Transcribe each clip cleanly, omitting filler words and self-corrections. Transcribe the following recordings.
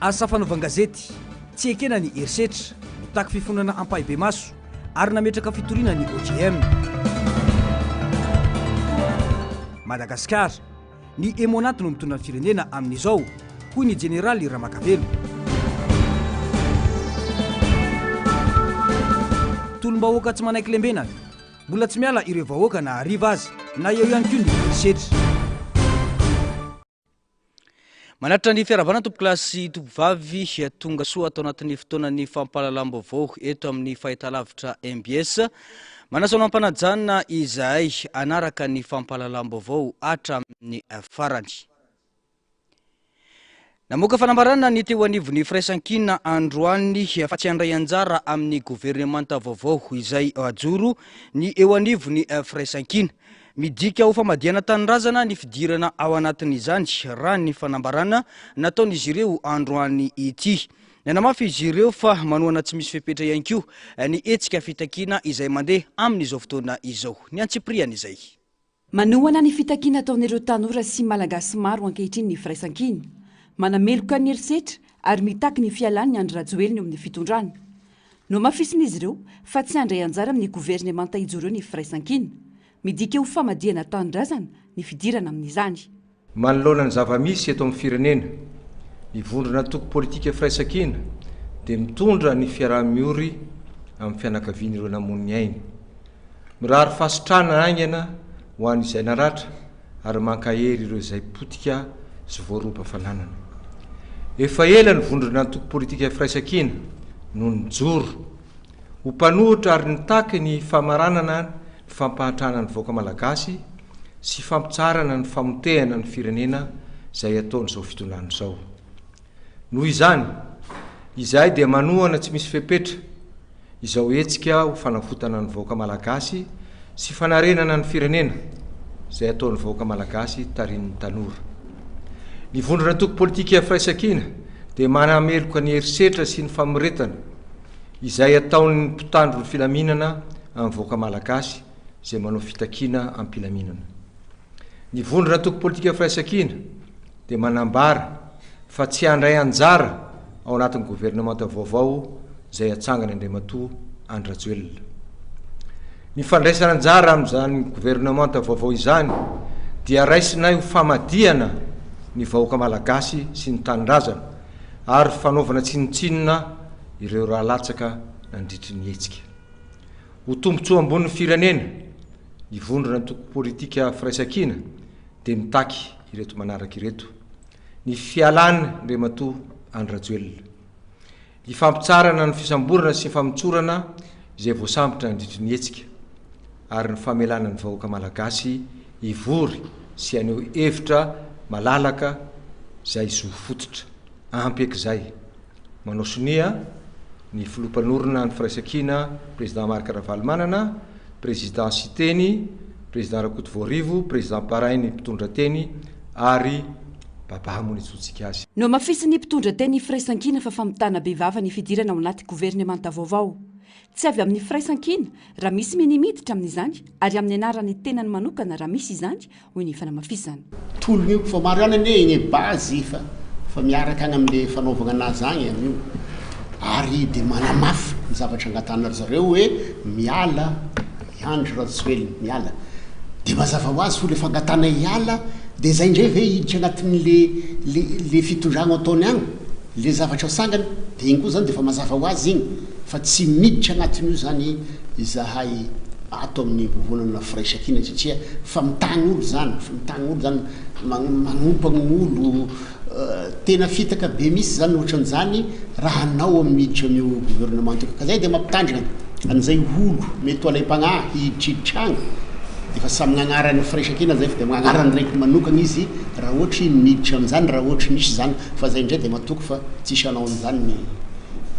Asa fanaovan-gazety, tsy ekena ny herisetra, mitaky fifonana ampahibemaso ary nametraka fitoriana ny OJM. Madagasikara, Ny Emmonat no mitondra ny firenena amin'izao, hoy ny jeneraly Ramakavelo. Tolom-bahoaka tsy manaiky lembenana. Mbola tsy miala ireo vahoaka na hariva aza, na eo ihany koa ny herisetra. Manatitra ny fiarahabana tompokolahy sy tompovavy tonga soa ato anatin'ny fotoanan'ny fampahalalam-baovao eto amin'ny fahitalavitra mbs. Manasa anao am-panajana izahay hanaraka ny fampahalalam-baovao hatramin'ny farany. Namoaka fanambarana ny teo anivon'ny Firaisankina androany fa tsy handray anjara amin'ny governemanta vaovao izay hajoro ny eo anivon'ny Firaisankina. Midika ho famadihana tanindrazana ny fidirana ao anatin'izany, raha ny fanambarana nataon'izy ireo androany ity. Nanamafy izy ireo fa manohana tsy misy fepetra ihany koa ny hetsika fitakiana izay mandeha amin'izao fotoana izao. Ny antsipiriany izay. Manohana ny fitakiana ataon'ireo tanora sy Malagasy maro ankehitriny ny Firaisankina. Manameloka ny herisetra ary mitaky ny fialan'i Andry Rajoelina eo amin'ny fitondrana. Nohamafisin'izy ireo fa tsy handray anjara amin'ny governemanta hijoro eo ny Firaisankina. Midika ho famadihana tanindrazana ny fidirana amin'izany. Manoloana ny zava-misy eto amin'ny firenena, ny vondron'antoko politika Firaisankina dia mitondra ny fiaraha-miory amin'ny fianakavian'ireo namoy ny ainy. Mirary fahasitranana haingana ho an'izay naratra ary mankahery ireo izay potika sy voaroba fananana. Efa ela ny vondron'antoko politika Firaisankina no nijoro ho mpanohitra ary nitaky ny famaranana ny fampahantrana ny vahoaka Malagasy sy fampitsaharana ny famotehana ny firenena izay ataon'izao fitondrana izao. Noho izany, izahay dia manohana tsy misy fepetra izao hetsika ho fanavotana ny vahoaka Malagasy sy fanarenana ny firenena izay ataon'ny vahoaka Malagasy tarihin'ny tanora. Ny vondron'antoko politika Firaisankina dia manameloka ny herisetra sy ny famoretana izay ataon'ny mpitandro ny filaminana amin'ny vahoaka Malagasy izay manao fitakiana am-pilaminana. Ny vondron'antoko politika Firaisankina dia manambara fa tsy handray anjara ao anatin'ny governemanta vaovao izay hatsangany Andriamatoa Andry Rajoelina. Ny fandraisana anjara amin'izany governemanta vaovao izany dia raisinay ho famadihana ny vahoaka Malagasy sy ny tanindrazana ary fanaovana tsinontsinona ireo ra latsaka nandritry ny hetsika. Ho tombontsoa ambonin'ny firenena, ny vondrona antoko politika Firaisankina dia mitaky ireto manaraka ireto, ny fialan Andriamatoa Andry Rajoelina, ny fampitsaharana ny fisamborana sy ny famotsorana izay voasambotra nandritry ny hetsika ary ny famelana ny vahoaka Malagasy hivory sy haneho hevitra malalaka izay zo fototra. Ampy eky izay. Manao sonia ny filoha mpanorina ny Firaisankina Président Marc Ravalomanana, Président Siteny, Président Rakotovoarivo, Président Parainy mpitondra teny ary Baba moa nitsotsika azy. Nohamafisin'ny mpitondra teny Firaisankina fa famitana bevava ny fidirana ao anaty governemanta vaovao. Tsy avy amin'ny Firaisankina raha misy minia miditra amin'izany ary amin'ny anaran'ny tenany manokana raha misy izany hoy ny fanamafisana. Tologno io fa maro ihany anie igny base fa fa miaraka agny amle fanaovagna anazy agny amin'io ary de manamafy ny zavatra angatahana ry zareo hoe miala i Andry Rajoelina miala de mazava ho azy fo le fangatahana hiala de zay ndray ve hiditra agnatin'le le le fitondragna ataony agny le zavatra sangany de igny koa zany de efa mazava ho azy igny fa tsy miditra agnatin'io zany izahay ato amin'ny vovonana Firaisankina satria famitahagna olo zany, famitahagna olo zany, magnompagna olo, tena fitaka be misy zany ohatran'izany raha anao miditra amin'io gouvernement io, ka zay de mampitandrina an'izay olo mety ho alaim-pagnahy hiditriditra agny, efa samy gn'agnaran'ny Firaisankina zay fa de gn'agnarany raiky manokagna izy raha ohatry miditra amin'izany, raha ohatry misy zany, fa zay ndray de matoky fa tsisy hanao an'izany ny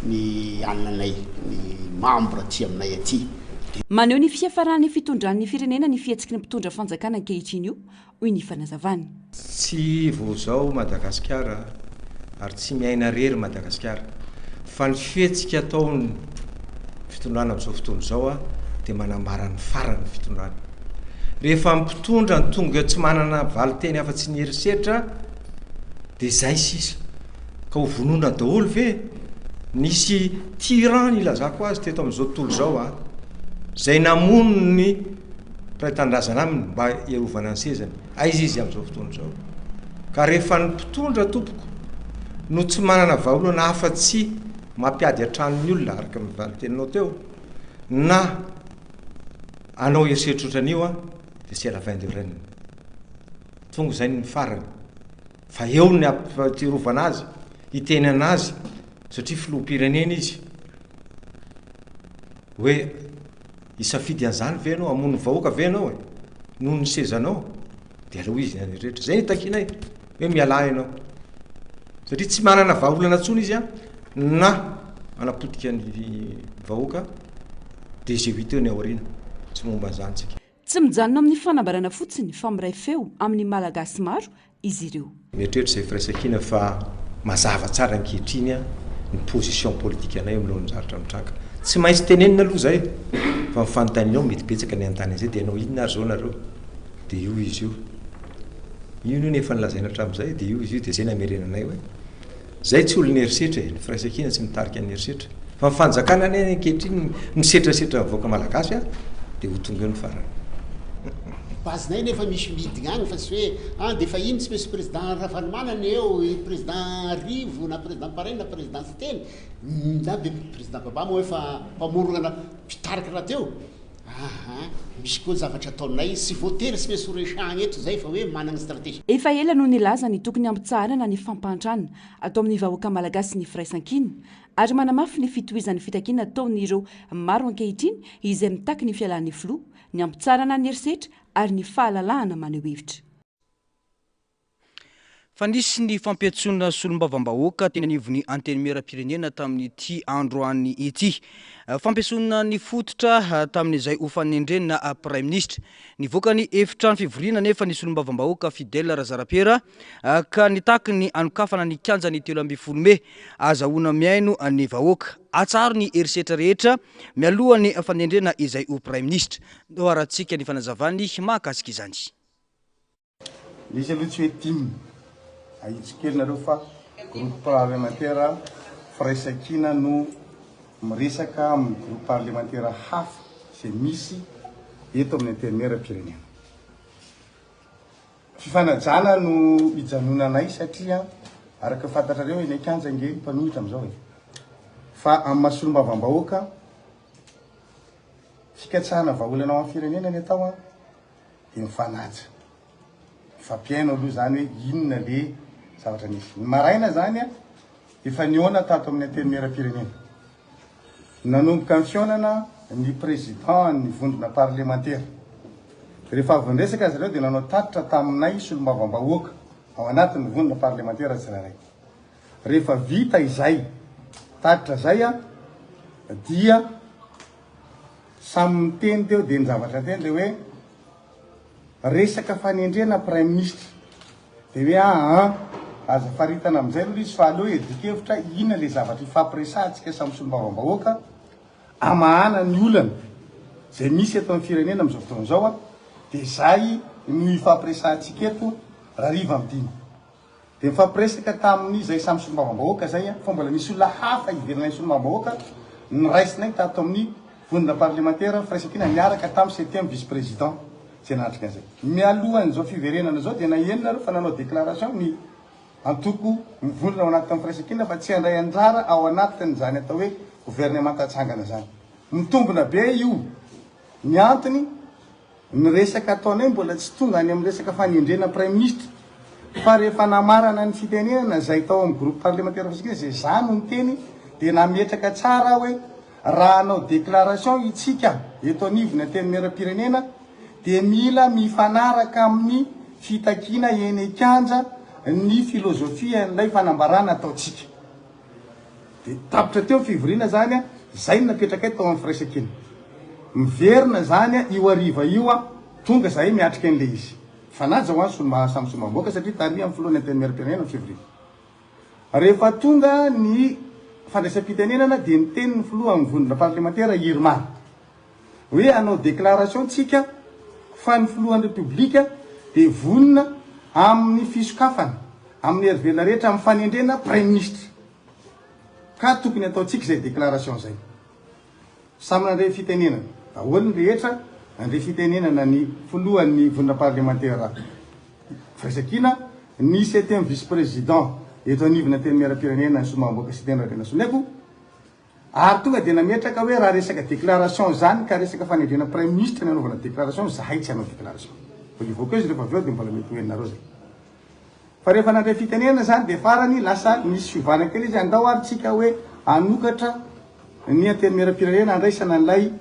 ny ananay, ny membre aty aminay aty. Maneho ny fiafaran'ny fitondran'ny firenena ny fihetsiky ny mpitondra fanjakana ankehitriny io, hoy ny fanazavany. Tsy vao izao Madagasikara ary tsy miaina rery Madagasikara fa ny fihetsika ataon'ny fitondrana amin'izao fotoana izao dia manambara ny faran'ny fitondrana. Rehefa ny mpitondra no tonga tsy manana valinteny afa-tsy ny herisetra dia izay sisa. Ka ho vonoina daholo ve? Nisy tyran nilazako azy teto amin'izao tontolo izao a, izay namono ny mpiray tanindrazana aminy mba hiarovana ny sezany. Aiza izy amin'izao fotoana izao? Ka rehefa ny mpitondra tompoko no tsy manana vahaolana afa-tsy mampiady an-trano ny olona araka ny valin-teninao teo na hanao herisetra ohatran'io an, dia c'est la fin de règne. Tonga izay ny farany. Fa eo ny hampitsirovana azy, hitenana azy satria filoham-pirenena izy. Hoe hisafidy an'izany ve ianao, hamono vahoaka ve ianao e? Noho ny sezanao? Dia aleo izy ny rehetra. Izay ny takianay, hoe mialà ianao. Satria tsy manana vahaolana intsony izy an, na hanapotika ny vahoaka, dia izay ho hita eo ny aoriana. Tsy momba an'izany tsika. Tsy mijanona amin'ny fanambarana fotsiny fa miray feo amin'ny Malagasy maro izy ireo. Mieritreritra izay firaisankina fa mazava tsara ankehitriny ny position politikanay eo anoloan'ny zavatra mitranga. Tsy maintsy tenenina aloha izay fa ny fanontanianao mety betsaka ny hanontany an'izay dia hanao inona ary izao nareo? Dia io izy io. Io no efa nolazaina hatramin'izay dia io izy io dia izay namerenanay hoe Zay tsy olon'ny herisetra e, ny firaisankina tsy mitarika ny herisetra. Fa ny fanjakana anie ankehitriny misetrasetra ny vahoaka malagasy a, dia ho tonga eo ny farany. Base-nay nefa misy mihidigna agny fa tsy hoe ah de fa ino tsy misy président Ravalomanana eo, i président Rivo na président Paraina na président Siteny na be président Baba moa efa mpamorogna na mpitarika rahateo. Aha, misy koa zavatra ataonay, tsy voatery tsy maintsy ho resahagna eto zay fa hoe managna stratégie. Efa ela no nilaza ny tokony hampitsaharana ny fampahantrana atao amin'ny vahoaka malagasy ny Firaisankina ary manamafy ny fitohizan'ny fitakiana ataon'ireo maro ankehitriny izay mitaky ny fialan'ny filoha, ny hampitsaharana ny herisetra ary ny fahalalahana maneho hevitra. Fa nisy ny fampiantsoana solombavambahoaka teny anivon'ny Antenimierampirenena tamin'ity androany ity. Fampiantsoana nifototra tamin'izay ho fanendrena Praiminisitra. Nivoaka ny efitrano fivoriana anefa ny solombavambahoaka Fidèle Razarapiera ka nitaky ny hanokafana ny kianjan'ny 13 mey ahazahoana mihaino ny vahoaka. Atsaharo ny herisetra rehetra mialohan'ny fanendrena izay ho Praiminisitra. Noharantsika ny fanazavany mahakasika izany. Ilay izy aloha tsy hoe tim, ahitsy kely nareo fa groupe parlementaire Firaisankina no miresaka amin'ny groupe parlementaire hafa izay misy eto amin'ny Antenimierampirenena. Fifanajana no ijanonanay satria araka ny fantatrareo eny an-kianja ange ny mpanohitra amin'izao e. Fa amin'ny maha solombavambahoaka, fikatsahana vahaolana ho an'ny firenena ny atao an. dia mifanaja. Mifampihaino aloha izany hoe inona le zavatra nisy. Ny maraina izany efa nihaona tato amin'ny Antenimierampirenena. Nanomboka ny fihaonana ny président ny vondrona parlemantera. Rehefa avy niresaka izy ireo dia nanao tatitra taminay solombavambahoaka ao anatin'ny vondrona parlemantera tsirairay. Rehefa vita izay tatitra izay dia Samy niteny teo dia ny zavatra niteny dia hoe resaka fanendrena praiminisitra dia hoe aa aza faritana amin'izay aloha izy fa aleo hiadian-kevitra inona ilay zavatra hifampiresahantsika samy solombavambahoaka hamahana ny olana izay misy eto amin'ny firenena amin'izao fotoana izao dia izay no hifampiresahantsika eto rahariva amin'ny dimy. Dia nifampiresaka tamin'ny izay samy solombavambahoaka izay fa mbola nisy olona hafa ivelanay solombavambahoaka noraisinay tato amin'ny vondrona parlemantera Firaisankina niaraka tamin'ny septième vice président izay nanatrika an'izay. Mialohan'izao fiverenana izao dia naheno nareo fa nanao déclaration ny antoko mivondrona ao anatin'ny Firaisankina fa tsy handray anjara ao anatin'izany atao hoe gouvernemanta atsangana izany. Mitombina be io. Ny antony Ny resaka ataonay mbola tsy tonga any amin'ny resaka fanendrena praiminisitra fa rehefa namarana ny fitenenana izay tao amin'ny groupe parlementaire Firaisankina izay za no niteny dia nametraka tsara aho hoe raha hanao déclaration itsika eto anivon'ny antenimierampirenena dia mila mifanaraka amin'ny fitakiana eny an-kianja ny filozofian'ilay fanambarana ataontsika. Dia tapitra teo ny fivoriana zany a, zay no napetrakay tao amin'ny firaisankina. Miverina zany a, io hariva io a, tonga zahay miatrika an'ilay izy. Fanaja ho an'ny solomba samy solombavambahoaka satria tarihan'ny filohan'ny antenimierampirenena ny fivoriana. Rehefa tonga ny fandraisam-pitenenana dia niteny ny filohan'ny vondrona parlemantera Irmar hoe hanao déclaration tsika fa ny filohan'ny Repoblika dia vonona amin'ny fisokafana. amin'ny hery velona rehetra amin'ny fanendrena praiminisitra. Ka tokony ataontsika izay déclaration izay. Samy nandre fitenenana daholo ny rehetra, nandre fitenenana ny filohan'ny vondrona parlemantera Firaisankina, ny septième vice président eto anivon'ny Antenimierampirenena ny Solombavambahoaka Siteny Randrianasoniaiko, ary tonga dia nametraka hoe raha resaka déclaration izany ka resaka fanendrena praiminisitra ny anaovana déclaration, izahay tsy hanao déclaration. Mbola hivoaka eo izy rehefa avy eo dia mbola mety ho henonareo izay. Fa rehefa nandray fitenenana izany dia farany lasa nisy fiovana kely izy, andao ary tsika hoe hanokatra ny antenimierampirenena handraisana an'ilay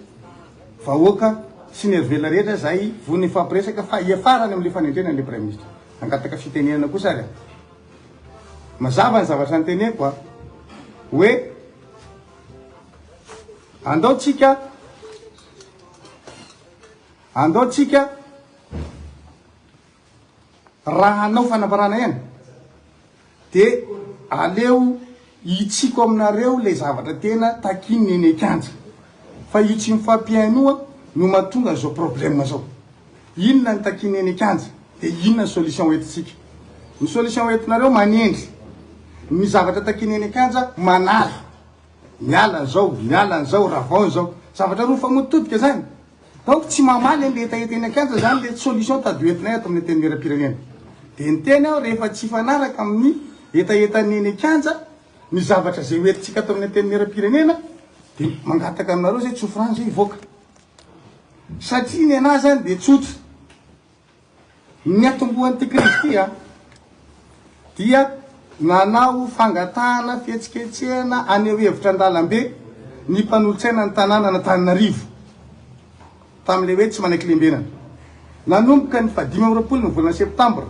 vahoaka sy ny herivelona rehetra izay vonona hifampiresaka fa hiafarany amin'ilay fanendrena an'ilay praiminisitra. Nangataka fitenenana kosa ary aho. Mazava ny zavatra noteneniko a, hoe andao tsika, andao tsika, Raha hanao fanambarana ihany de aleo hitsiko aminareo le zavatra tena takian'ny eny an-kianja fa io tsy mifampihainoa no mahatonga an'izao problème zao. Inona ny takian'ny eny an-kianja de inona ny solution hoentintsika. Ny solution hoentinareo manendry ny zavatra takian'ny eny an-kianja manala, miala an'izao, miala an'izao, ravao an'izao. Zavatra roa mifamontotodika zany. Donc tsy mamaly an'le hetaheta eny an-kianja zany le solution tady hoentinay ato amin'ny antenimierampirenena. De niteny aho rehefa tsy hifanaraka amin'ny hetahetan'ny eny an-kianja ny zavatra zay hoentintsika ato amin'ny antenimierampirenena de mangataka aminareo zay tsofy rano zay hivoaka. Satria ny anah zany de tsotra. Ny niatombohan'ity krizy ity dia nanao fangatahana fihetsiketsehana haneho hevitra an-dalambe ny mpanolotsaina ny tanànan'Antananarivo tamin'ilay hoe tsy manaiky lembenana. Nanomboka ny fahadimy amby 20 ny volana septambra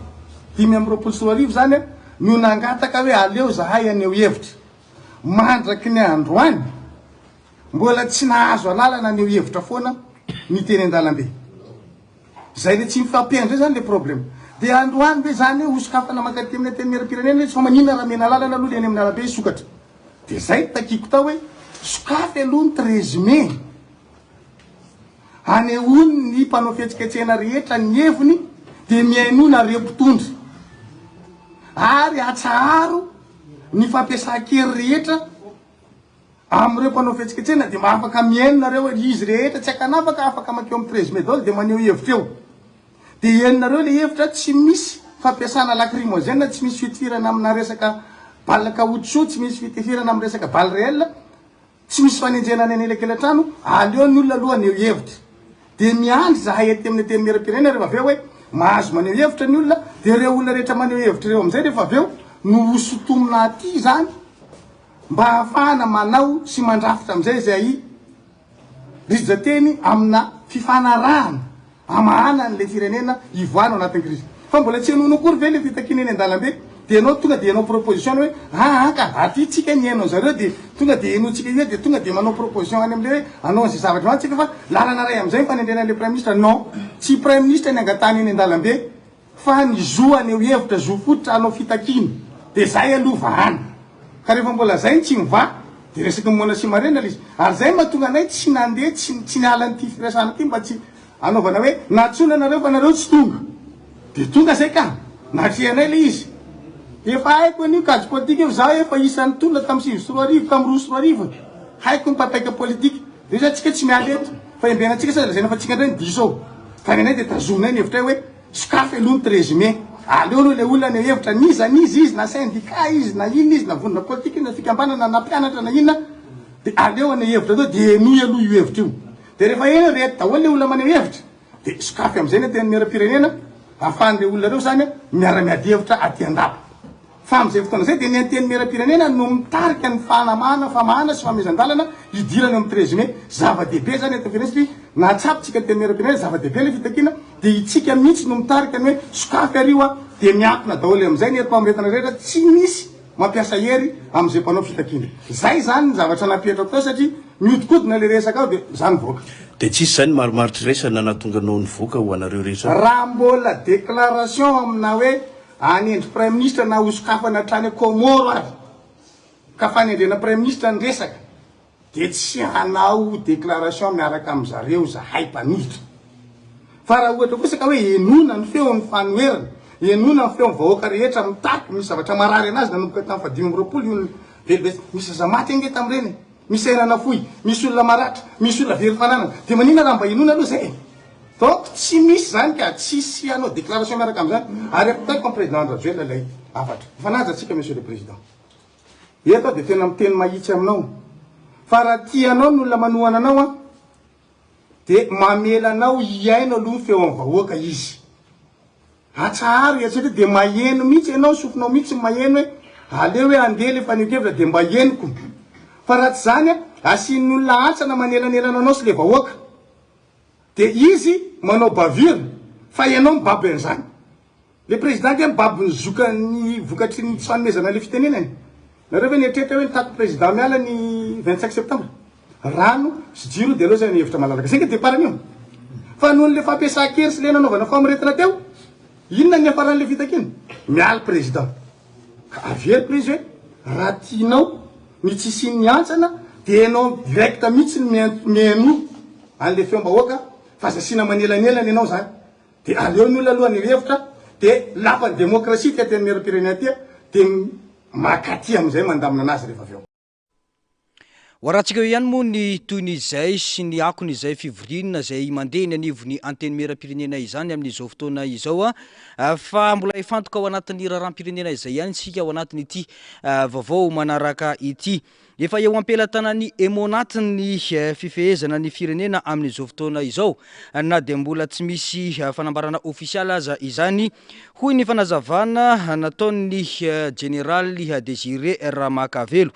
2025 izany no nangataka hoe aleo zahay haneho hevitra. Mandraky ny androany, mbola tsy nahazo alalana haneho hevitra foana ny teny an-dalambe. Zay le tsy mifampihaino zay zany le problème. De androany ve zany hoe hosokafana mankaty amin'ny antenimierampirenena le izy fa maninona raha omena alalana aloha le eny amin'ny arabe hisokatra. De zay no takiko tao hoe sokafy aloha ny 13 mai. Anehoany ny mpanao fihetsiketsehana rehetra ny heviny de mihainoa nareo mpitondra. Ary atsaharo ny fampiasan-kery rehetra Amin'ireo mpanao fihetsiketsehana dia mba afaka mihaino nareo hoe izy rehetra tsy ankanavaka afaka mankeo amin'ny 13 mai daholo dia maneho hevitra eo. Dia henonareo ilay hevitra tsy misy fampiasana lacrymogène, tsy misy fitifirana amina resaka balle caoutchouc, tsy misy fitifirana amin'ny resaka balle réelle, tsy misy fanenjehana any anelakelan-trano, aleo ny olona aloha haneho hevitra. Dia miandry izahay aty amin'ny Antenimierampirenena rehefa avy eo hoe mahazo maneho hevitra ny olona, dia ireo olona rehetra maneho hevitra ireo amin'izay rehefa avy eo no hosintomina aty izany. Mba hahafahana manao sy mandrafitra amin'izay izay rijan-teny amina fifanarahana hamahana an'ilay firenena hivoahana ao anatin'ny krizy. Fa mbola tsy henoina akory ve ilay fitakiana eny an-dalambe dia ianao tonga dia hanao proposition hoe aa ka aty tsika nihaino an'zareo dia tonga dia henointsika io dia tonga dia manao proposition any amin'ilay hoe hanao an'izay zavatra izany tsika fa lalana iray amin'izay ny fanendrena an'ilay praiminisitra. Non, tsy praiminisitra ny angatahana eny an-dalambe. Fa ny zo haneho hevitra, zo fototra hanao fitakiana, dia zay aloha vahana. Ka rehefa mbola zay ny tsy mivaha, dia resaky ny moana sy marena ilay izy. Ary zay no mahatonga anay tsy nandeha, tsy tsy niala an'ity firesahana ity mba tsy hanaovana hoe nantsoina nareo fa nareo tsy tonga. Dia tonga zay ka! Natrehanay ilay izy. Efa haiko an'io kajy politika io, zaho efa isan'ny tolona tamin'ny 2009, tamin'ny 2002 e. Haiko ny mpapaika politika. Dia zay tsika tsy miala eto fa embenantsika sady lazaina fa tsika ndray no diso ao. Ka ny anay dia tazominay ny hevitray hoe sokafy aloha ny 13 mai. Aleo aloha ilay olona haneho hevitra n'iza n'iza izy na syndicat izy na inona izy na vondrona politika izy na fikambanana na mpianatra na inona dia aleo haneho hevitra teo dia henoy aloha io hevitra io. Dia rehefa heno reto daholo ilay olona maneho hevitra dia sokafy amin'izay ny antenimierampirenena ahafahan'ireo olona ireo izany miara-miady hevitra aty an-dapa. Fa amin'izay fotoana izay dia ny Antenimierampirenena no mitarika ny fanamahana, famahana sy fanomezan-dalana hidirana eo amin'ny 13 mai. Zava-dehibe izany eto amin'ny firenena satria nahatsapa isika Antenimierampirenena, zava-dehibe ilay fitakiana dia itsika mihitsy no mitarika ny hoe sokafy ary io dia miankina daholo amin'izay ny herim-pamoretana rehetra, tsy misy mampiasa hery amin'izay mpanao fitakiana. Izay izany ny zavatra napetrako tao satria mihodinkodina ilay resaka ao dia izaho nivoaka. Dia tsisy izany marimaritra iraisana nahatonga anao nivoaka ho anareo rehetra? Raha mbola déclaration amina hoe Hanendry praiminisitra na hosokafana hatrany Comores ary ka fanendrena praiminisitra ny resaka dia tsy hanao déclaration miaraka amin-zareo zahay mpanohitra. Fa raha ohatra kosa ka hoe henoina ny feon'ny fanoherana Henoina ny feon'ny vahoaka rehetra mitaky, misy zavatra marary anazy nanomboka tamin'ny faha 25 io velively, misy zaza maty ange tamin'ireny e, misy aina nafoy, misy olona maratra, misy olona very fananana, dia maninona raha mba henoina aloha izay e? Donc tsy misy izany ka, tsisy hanao déclaration miaraka amin'izany, ary ampitaiko amin'ny président Andry Rajoelina ilay hafatra. Mifanaja tsika monsieur le président. Eto aho dia tena miteny mahitsy aminao, fa raha tianao ny olona manohana anao an, dia mamela anao hihaino aloha ny feon'ny vahoaka izy. Atsaharo eritrereto dia maheno mihitsy ianao, ny sofinao mihitsy no maheno hoe aleo hoe handeha ilay fanehoan-kevitra dia mba henoko. Fa raha tsy izany an, asian'ny olona hantsana manelanelana anao sy ilay vahoaka. Dia izy manao bavure fa ianao mibaby an'izany. Le président ange mibaby ny zokan'ny vokatry ny tsy fanomezana le fitenenany. Nareo ve nieritreritra hoe nitaky président miala ny 25 septembre? Rano sy jiro dia aleo zay ny hevitra malalaka. Zay nge départ an'io. Fa noho le fampiasan-kery sy le nanaovana famoretana teo, inona ny niafaran'le fitakiana? Miala président. Ka averiko le izy hoe raha tianao ny tsy hisian'ny hantsana dia ianao direct mihitsy no mihainoa an'le feom-bahoaka fa aza asiana manelanelana ianao zany. Dia aleo ny olona aloha haneho hevitra dia lapan'ny demokrasia ity antenimierampirenena ity dia makaty amin'izay mandamina anazy rehefa avy eo. Ho arahantsika eo ihany moa ny tohin'izay sy ny akon'izay fivoriana izay mandeha eny anivon'ny antenimierampirenena izany amin'izao fotoana izao fa mbola hifantoka ao anatin'ny raharaham-pirenena izay ihany isika ao anatin'ity vaovao manaraka ity. Efa eo am-pelatanan'ny Emmonat ny fifehezana ny firenena amin'izao fotoana izao, na dia mbola tsy misy fanambarana ofisialy aza izany, hoy ny fanazavana nataon'ny Jeneraly Désiré Ramakavelo.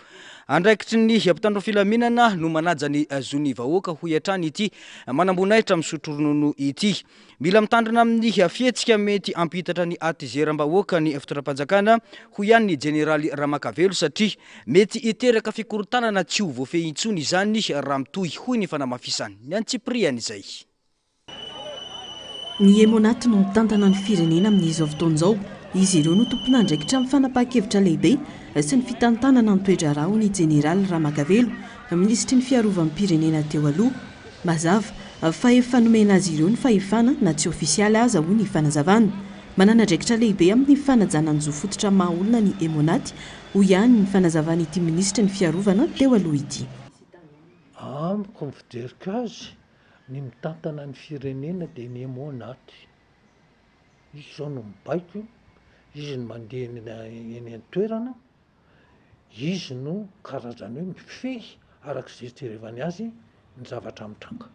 Andraikitry ny mpitandro filaminana no manaja ny zon'ny vahoaka, hoy hatrany ity manamboninahitra misotro ronono ity. Mila mitandrina amin'ny fihetsika mety hampihitatra ny hatizeram-bahoaka ny fitondram-panjakana, hoy ihany ny jeneraly Ramakavelo satria mety hiteraka fikorontanana tsy ho voafehy intsony izany raha mitohy, hoy ny fanamafisany. Ny antsipiriany izay. Ny Emmonat no mitantana ny firenena amin'izao fotoana izao. Izy ireo no tompon'andraikitra amin'ny fanapahan-kevitra lehibe sy ny fitantanana ny toe-draharaha, hoy ny jeneraly Ramakavelo, minisitry ny fiarovam-pirenena teo aloha. Mazava fa efa nomena azy ireo ny fahefana na tsy ofisialy aza, hoy ny fanazavana. Manana andraikitra lehibe amin'ny fanajana ny zo fototra maha olona ny Emmonat, hoy ihany ny fanazavan'ity minisitry ny fiarovana teo aloha ity. Amiko ny fijeriko azy, ny mitantana ny firenena dia ny Emmonat. Izy izao no mibaiko, izy no mandeha eny an-toerana. Izy no karazany hoe mifehy araka izay ijerevany azy ny zavatra mitranga.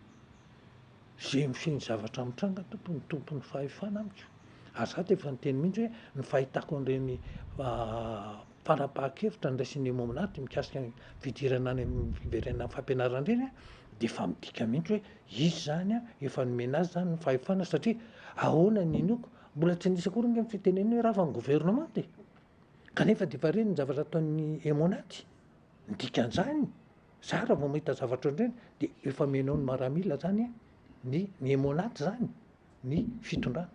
Izay mifehy ny zavatra mitranga tompony no tompon'ny fahefana amiko. Ary za dia efa niteny mihitsy hoe ny fahitako an'ireny fanapahan-kevitra niraisin'ny Emomnat mikasika ny fidirana any amin'ny fiverenana amin'ny fampianarana ireny dia efa midika mihitsy hoe izy izany efa nomena azy izany ny fahefana satria ahoana ny inoako mbola tsy nisy akory ange ny fitenenana hoe rava ny governemanta e! Kanefa dia efa reny ny zavatra ataon'ny Emmonat. Ny dikan'izany, za raha vao mahita zavatra ohatran'ireny dia efa omenao ny maramila zany ny ny Emmonat zany ny fitondrana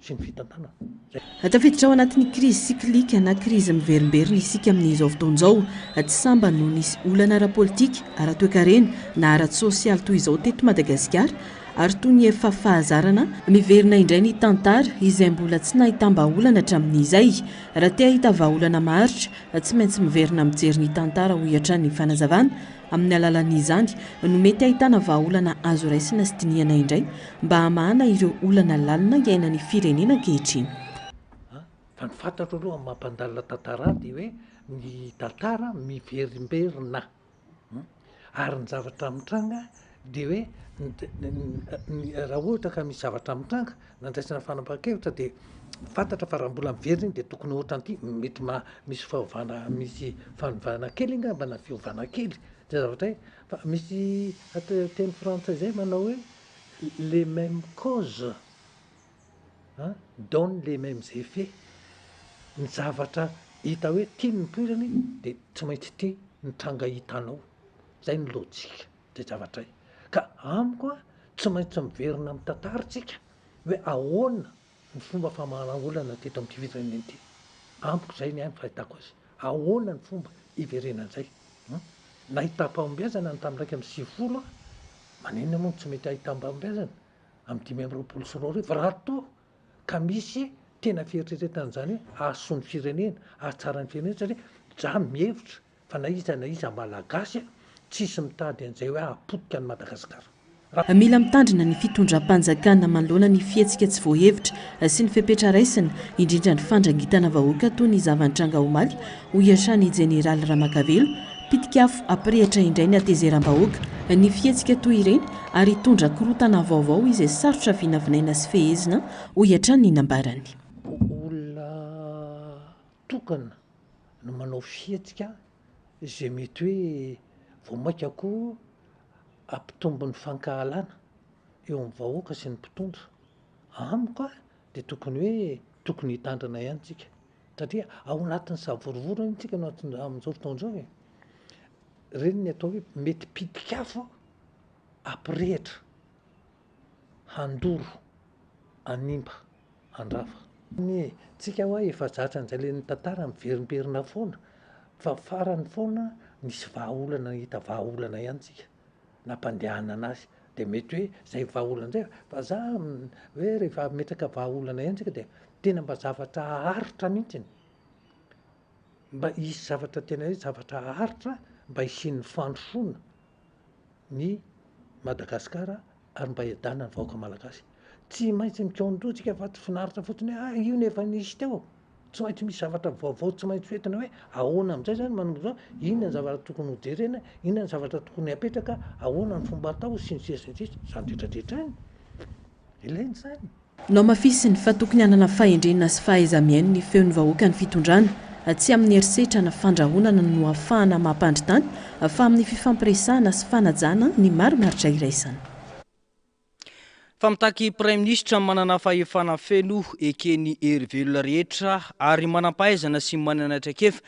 sy ny fitantanana. Zay. Tafiditra ao anatin'ny krizy cyclique na krizy miverimberina isika amin'izao fotoana izao. Tsy sambany no nisy olana ara-politika, ara-toekarena na ara-tsosialy toy izao teto Madagasikara ary toy ny efa fahazarana, miverina indray ny tantara izay mbola tsy nahitam-bahaolana hatramin'izay. Raha te hahita vahaolana maharitra, tsy maintsy miverina mijery ny tantara hoy hatrany ny fanazavana. Amin'ny alalan'izany no mety hahitana vahaolana azo raisina sy dinihana indray mba hamahana ireo olana lalina iainan'ny firenena ankehitriny. Fa ny fantatro aloha amin'ny maha mpandalina tantara ahy dia hoe ny tantara miverimberina. Ary ny zavatra mitranga dia hoe raha ohatra ka misy zavatra mitranga nandraisana fanapahan-kevitra dia fantatra fa raha mbola miverina iny dia tokony ohatran'ity mety ma- misy fahovana misy fanovana kely angamba na fiovana kely zay zavatra zay fa misy atao teny frantsay zay manao hoe les mêmes causes an donne les mêmes effets ny zavatra hita hoe ty no nipoirany de tsy maintsy ty ny tranga hitanao zay ny lojika zay zavatra zay ka amiko an tsy maintsy miverina amin'ny tantara tsika hoe ahoana ny fomba famahana olana teto amin'ity firenena ity amiko zay ny ahy ny fahitako azy ahoana ny fomba hiverenan'izay an nahitam-pahombiazana ny tamin'ny 91 an maninona moa no tsy mety ahitam-pahombiazana amin'ny 2025 raha toa ka misy. tena fieritreretana an'izany hoe hahasoa ny firenena, hahatsara ny firenena satria za mihevitra fa na iza na iza Malagasy tsisy mitady an'izay hoe hahapotika an'i Madagasikara. Raha. Mila mitandrina ny fitondram-panjakana manoloana ny fihetsika tsy voahevitra sy ny fepetra raisina, indrindra ny fandrangitana vahoaka toy ny zava-nitranga omaly, hoy hatrany i Jeneraly Ramakavelo, Pitik'afo hampirehitra indray ny hatezeram-bahoaka ny fihetsika toy ireny ary hitondra korontana vaovao izay sarotra vinavinaina sy fehezina, hoy hatrany ny nambarany. Olona tokana no manao fihetsika izay mety hoe vao mainka koa hampitombo ny fankahalana eo amin'ny vahoaka sy ny mpitondra. Amiko dia tokony hoe tokony hitandrina ihany tsika. Satria ao anatin'ny savorovoro anie tsika no amin'izao fotoana izao e. Ireny ny atao hoe mety pitik'afo hampirehitra, handoro, hanimba, handrava. Ny tsika hoa efa zatra an'izay le ny tantara miverimberina foana fa farany foana nisy vahaolana nahita vahaolana ihany tsika. nampandehanana azy de mety hoe zay vahaolana zay fa za hoe rehefa ametraka vahaolana ihany tsika de tena mba zavatra haharitra mihitsiny, mba hisy zavatra tena hoe zavatra haharitra mba hisian'ny fandrosoana ny Madagasikara ary mba hiadanan'ny vahoaka malagasy. Tsy maintsy mikaon-doha tsika fa tsy finaritra fotsiny hoe ah io no efa nisy teo. Tsy maintsy misy zavatra vaovao tsy maintsy hoentina hoe ahoana amin'izay izany manomboka izao, inona ny zavatra tokony hojerena, inona ny zavatra tokony hapetraka, ahoana ny fomba atao, sy ny sisa sy ny sisa, izany rehetra rehetra izany, ilaina izany. Nohamafisiny fa tokony hanana fahendrena sy fahaiza-mihaino ny feon'ny vahoaka ny fitondrana. Tsy amin'ny herisetra na fandrahonana no ahafahana mampandry tany fa amin'ny fifampiresahana sy fanajana ny marimaritra iraisana. Fa mitaky Praiminisitra manana fahefana feno eken'ny hery velona rehetra ary manam-pahaizana sy manana traikefa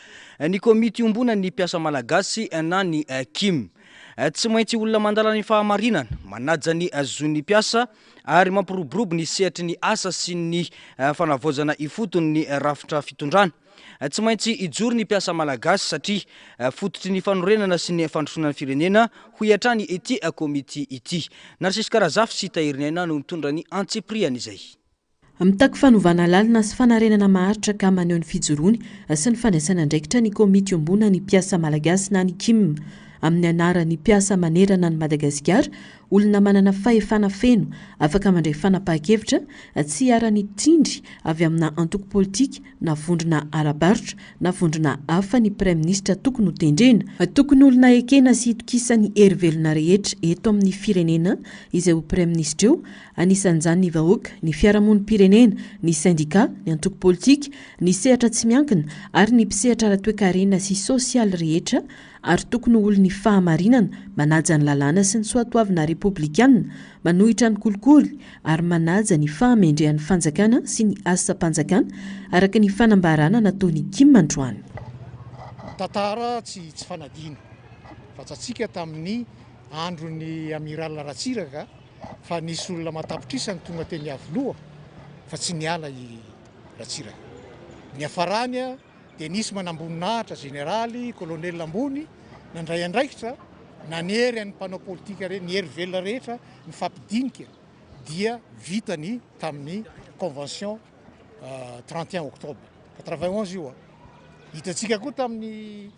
ny komity iombonan'ny mpiasa malagasy na ny Kim. Tsy maintsy olona mandala ny fahamarinana, manaja ny zon'ny mpiasa ary mampiroborobo ny sehatry ny asa sy ny fanavaozana ifotony ny rafitra fitondrana. Tsy maintsy hijoro ny mpiasa malagasy satria fototry ny fanorenana sy ny fandrosoana ny firenena, hoy hatrany ity komity ity. Narcisque Razafy sy Tahiriniaina no nitondra ny antsipiriany izay. Mitaky fanovana lalina sy fanarenana maharitra ka maneho ny fijoroany sy ny fandraisana andraikitra ny komity iombonan'ny mpiasa malagasy na ny Kim. Amin'ny anaran'ny mpiasa manerana an'i Madagasikara, olona manana fahefana feno afaka mandray fanapahan-kevitra tsy iharan'ny tsindry avy amina antoko politika na vondrona ara-barotra na vondrona hafa ny praiminisitra tokony ho tendrena. Tokony olona ekena sy itokisan'ny hery velona rehetra eto amin'ny firenena izay ho praiminisitra eo, anisan'izany ny vahoaka, ny fiarahamonim-pirenena, ny sendika, ny antoko politika, ny sehatra tsy miankina ary ny mpisehatra ara-toekarena sy sosialy rehetra ary tokony ho olon'ny fahamarinana, manaja ny lalàna sy ny soatoavina repoblikana, manohitra ny kolikoly ary manaja ny fahamendrehan'ny fanjakana sy ny asam-panjakana, araka ny fanambarana nataon'i Kim androany. Tantara tsy tsy fanadino fa tsatsika tamin'ny andron'ny Amiral Ratsiraka fa nisy olona aman-tapitrisany tonga teny Iavoloha fa tsy niala i Ratsiraka. Niafarany dia nisy manamboninahitra jeneraly, colonel ambony nandray andraikitra nanery an'ny mpanao politika rehetra, ny hery velona rehetra nifampidinika dia vita ny tamin'ny convention 31 octobre 91 io. Hitantsika koa tamin'ny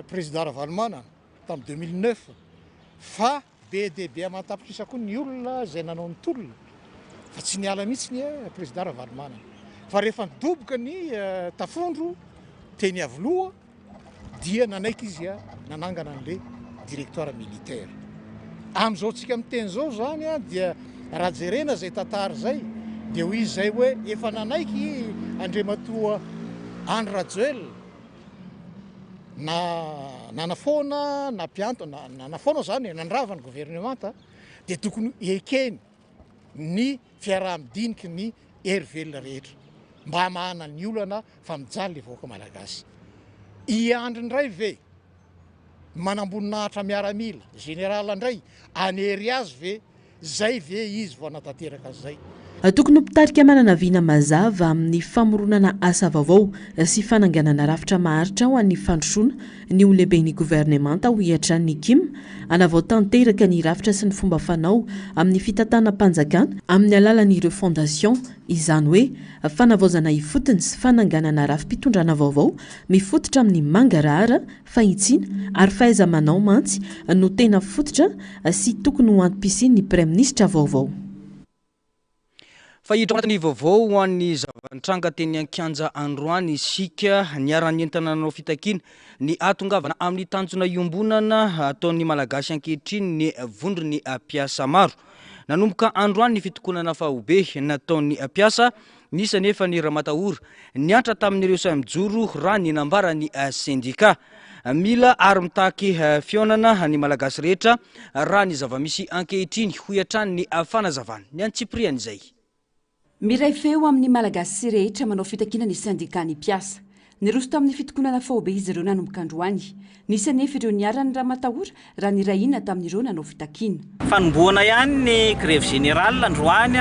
président Ravalomanana tamin'ny 2009 fa Be dia be aman-tapitrisa koa ny olona izay nanao ny tolona fa tsy niala mihitsy ny Président Ravalomanana. Fa rehefa nidoboka ny tafondro teny Iavoloha dia nanaiky izy nanangana an'ilay directoire militaire. Amin'izao tsika miteny izao izany dia raha jerena izay tantara izay dia hoy izy izay hoe efa nanaiky Andriamatoa Andry Rajoelina na nanafoana na mpianto na nanafoana zany e, nandrava ny governemanta dia tokony ekeny ny fiaraha-midiniky ny hery velona rehetra mba hamahana ny olana fa mijaly le vahoaka malagasy. I Andry indray ve manamboninahitra miaramila, général indray hanery azy ve? Zay ve izy vao hanatanteraka an'izay? Tokony ho mpitarika manana vina mazava amin'ny famoronana asa vaovao sy fananganana rafitra maharitra ho an'ny fandrosoana ny ho lehiben'ny governemanta, hoy hatrany ny Kim. Hanavao tanteraka ny rafitra sy ny fomba fanao amin'ny fitantanam-panjakana amin'ny alalan'ireo fondation, izany hoe fanavaozana ifotony sy fananganana rafi-pitondrana vaovao mifototra amin'ny mangarahara, fahitsiana ary fahaiza-manao mantsy no tena fototra sy tokony ho antom-pisian'ny praiminisitra vaovao. Fa hiditra ao anatin'ny vaovao ho an'ny zava-nitranga teny an-kianja androany isika. Niara-nientana nanao fitakiana ny hahatongavana amin'ny tanjona iombonana ataon'ny Malagasy ankehitriny ny vondron'ny mpiasa maro. Nanomboka androany ny fitokonana faobe nataon'ny mpiasa, nisy anefa ny ramatahora niantra tamin'ireo sahy mijoro raha ny nambaran'ny sendika. Mila ary mitaky fihaonana ny Malagasy rehetra raha ny zava-misy ankehitriny, hoy hatrany ny fanazavana. Ny antsipirian'izay. Miray feo amin'ny Malagasy rehetra manao fitakiana ny sendikan'ny mpiasa. Niroso tamin'ny fitokonana faobe izy ireo nanomboka androany. Nisy anefa ireo niharan'ny ramatahora raha niray hina tamin'ireo nanao fitakiana. Fanombohana ihany ny grève générale androany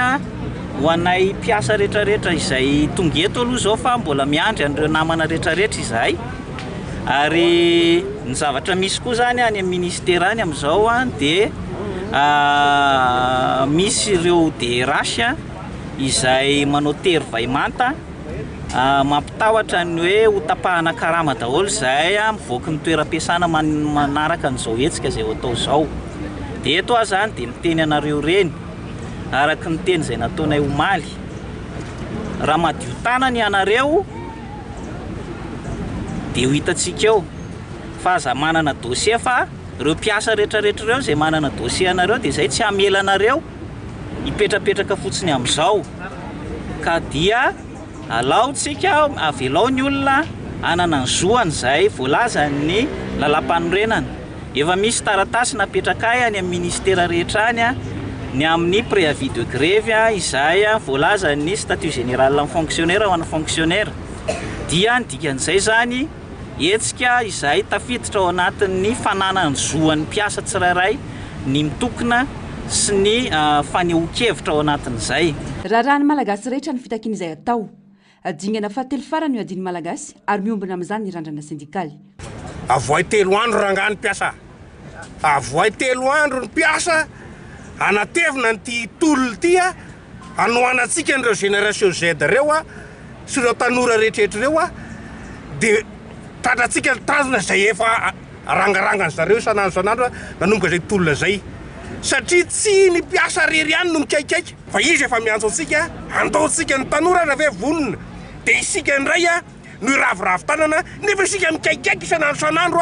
ho anay mpiasa rehetrarehetra izay tonga eto aloha izao fa mbola miandry an'ireo namana rehetrarehetra izahay ary ny zavatra misy koa izany any amin'ny ministera any amin'izao dia misy ireo DRH izay manao tery vay manta Mampitahotra ny hoe ho tapahana karama daholo izahay mivoaky ny toeram-piasana manaraka an'izao hetsika izay ho atao izao. Dia eto aho izany dia miteny anareo ireny, araka ny teny izay nataonay omaly, raha madio tanana ianareo dia ho hitantsika eo, fa aza manana dossier fa ireo mpiasa rehetrarehetra ireo izay manana dossier anareo dia izay tsy hamela anareo hipetrapetraka fotsiny amin'izao ka dia alao tsika avelao ny olona hanana ny zoany izay voalazan'ny lalàmpanorenana. Efa misy taratasy napetrakay any amin'ny ministera rehetra any ny amin'ny préavis de grevy izay voalazan'ny statut général ny fonctionnaire ho an'ny fonctionnaire dia ny dikan'izay izany Hetsika izay tafiditra ao anatin'ny fananany zo an'ny mpiasa tsirairay ny mitokona sy ny fanehoan-kevitra ao anatin'izay. Raharahan'ny Malagasy rehetra ny fitakiana izay atao. Dingana fahatelo farany io adin'ny Malagasy ary miombona amin'izany ny randrana sendikaly. Avoahy telo andro rangahy ny mpiasa a! Avoahy telo andro ny mpiasa hanatevina an'ity tolona ity a! Hanohanantsika an'ireo génération Z ireo a! sy ireo tanora rehetrarehetra ireo a! Dia tratrantsika ny tanjona izay efa arangarangan-dry zareo isan'andro isan'andro nanomboka izay tolona izay. Satria tsy ny mpiasa irery ihany no mikaikaika fa izy efa miantso antsika, andao tsika ny tanora aza ve vonona dia isika indray a! no hiraviravy tanana nefa isika mikaikaika isan'andro isan'andro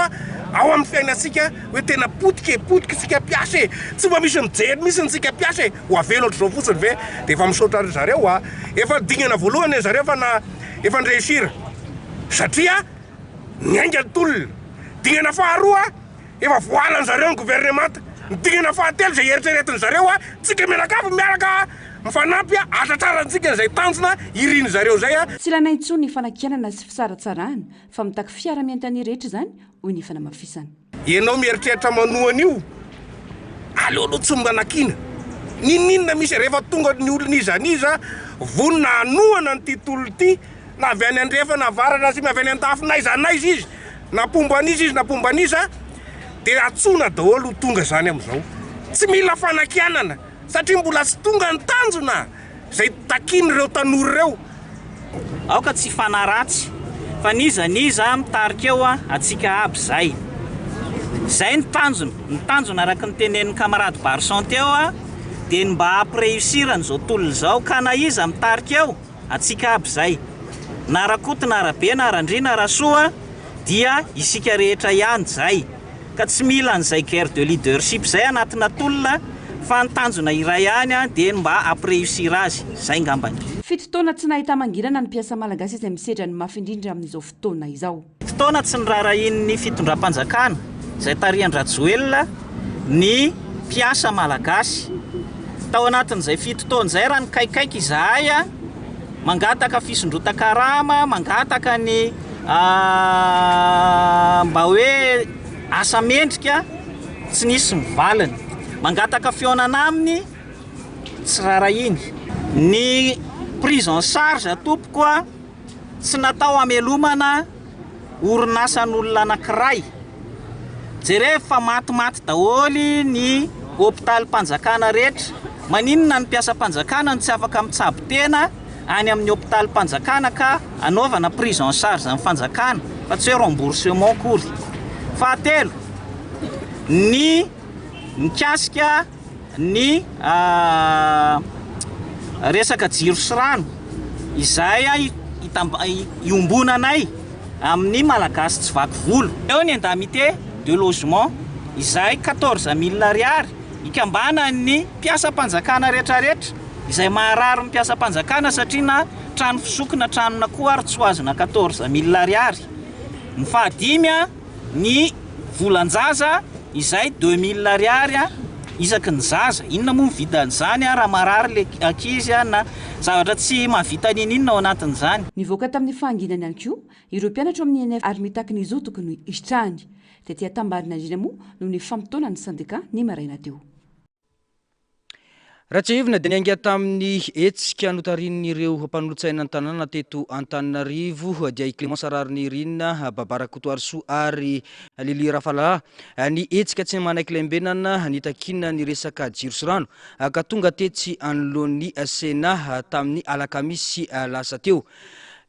ao amin'ny fiainantsika hoe tena potika e, potika isika mpiasa e, tsy mba misy mijery mihitsy isika mpiasa e, ho avela ohatr'izao fotsiny ve? Dia efa misaotra an-dry zareo a, efa dingana voalohany ry zareo efa na efa ni-réussir satria niainga ny tolona, dingana faharoa Efa voahalan zareo ny governemanta. Ny dingana fahatelo izay eritreretin zareo a, tsika mianakavy miaraka mifanampy a, ahatratraran tsika izay tanjona irin zareo izay a. Tsy ilaina intsony ny fanakianana sy fisaratsarahana fa mitaky fiara-mientan'ny rehetra izany, hoy ny fanamafisana. Ianao mieritreritra manohana io, aleo aloha tsy manakiana. N'inon'inona misy, rehefa tonga ny olona iza n'iza vonona hanohana an'ity tolona ity, na avy any andrefana, avaratra, atsimo, avy any andafy, n'aiza n'aiza izy, Na mpomba an'iza izy na mpomba an'iza dia antsoina daholo ho tonga izany amin'izao. Tsy mila fanakianana satria mbola tsy tonga ny tanjona izay takian'ireo tanora ireo. Aoka tsy hifanaratsy fa n'iza n'iza mitarika eo antsika aby zay. Zay ny tanjona, ny tanjona araka ny tenenin'i camarade Barson teo dia ny mba hampi-réussir an'izao tolona izao ka na iza mitarika eo Antsika aby izay. Na Rakoto na Rabe na Randria na Rasoa dia isika rehetra ihany izay. Ka tsy mila an'izay guerre de leadership izay anatina tolona fa ny tanjona iray ihany dia ny mba hampi-réussir azy. Izay ngambany. Fito taona tsy nahita mangirana ny mpiasa malagasy izay misedra ny mafy indrindra amin'izao fotoana izao. Fotoana tsy niraharahian'ny fitondram-panjakana izay tarihan-dRajoelina ny mpiasa malagasy. Tao anatin'izay fito taona izay raha nikaikaika izahay mangataka fisondrotan-karama, mangataka ny mba hoe asa mendrika, tsy nisy ny valiny. Mangataka fihaonana aminy, tsy rarahiny. Ny prise en charge tompoko a, tsy natao hamelomana orinasan'olona anankiray. Jerevo fa matimaty daholo ny hopitalim-panjakana rehetra. Maninona ny mpiasam-panjakana no tsy afaka mitsabo tena any amin'ny hopitalim-panjakana ka anaovana prise en charge ny fanjakana fa tsy hoe remboursement akory. Fahatelo, ny mikasika ny resaka jiro sy rano izay iombonanay amin'ny Malagasy tsy vaky volo. Eo ny indemnité de logement izay 14 mille ariary ikambanan'ny mpiasam-panjakana rehetrarehetra izay maharary ny mpiasam-panjakana satria na trano fisoko na tranon'akoho ary tsy ho azona 14 mille ariary. Ny fahadimy, ny volan-jaza izay 2000 ariary isaky ny zaza. Inona moa ny vitan'izany raha marary le ankizy na zavatra tsy mahavita n'inon'inona ao anatin'izany. Nivoaka tamin'ny fahanginany ihany koa ireo mpianatra ao amin'ny INF ary mitaky ny zo tokony hisitrahany. Tety Antambarinandriana moa no nifamotoana ny sendika ny maraina teo. Raha tsiahivina dia niainga tamin'ny hetsika notarihin'ireo mpanolotsaina ny tanàna teto Antananarivo dia i Clémence Raharinirina, Baba Rakotoarisoa ary Lily Rafalala ny hetsika tsy manaiky lembenana nitakiana ny resaka jiro sy rano ka tonga tetsy anoloan'ny Sénat tamin'ny alakamisy lasa teo.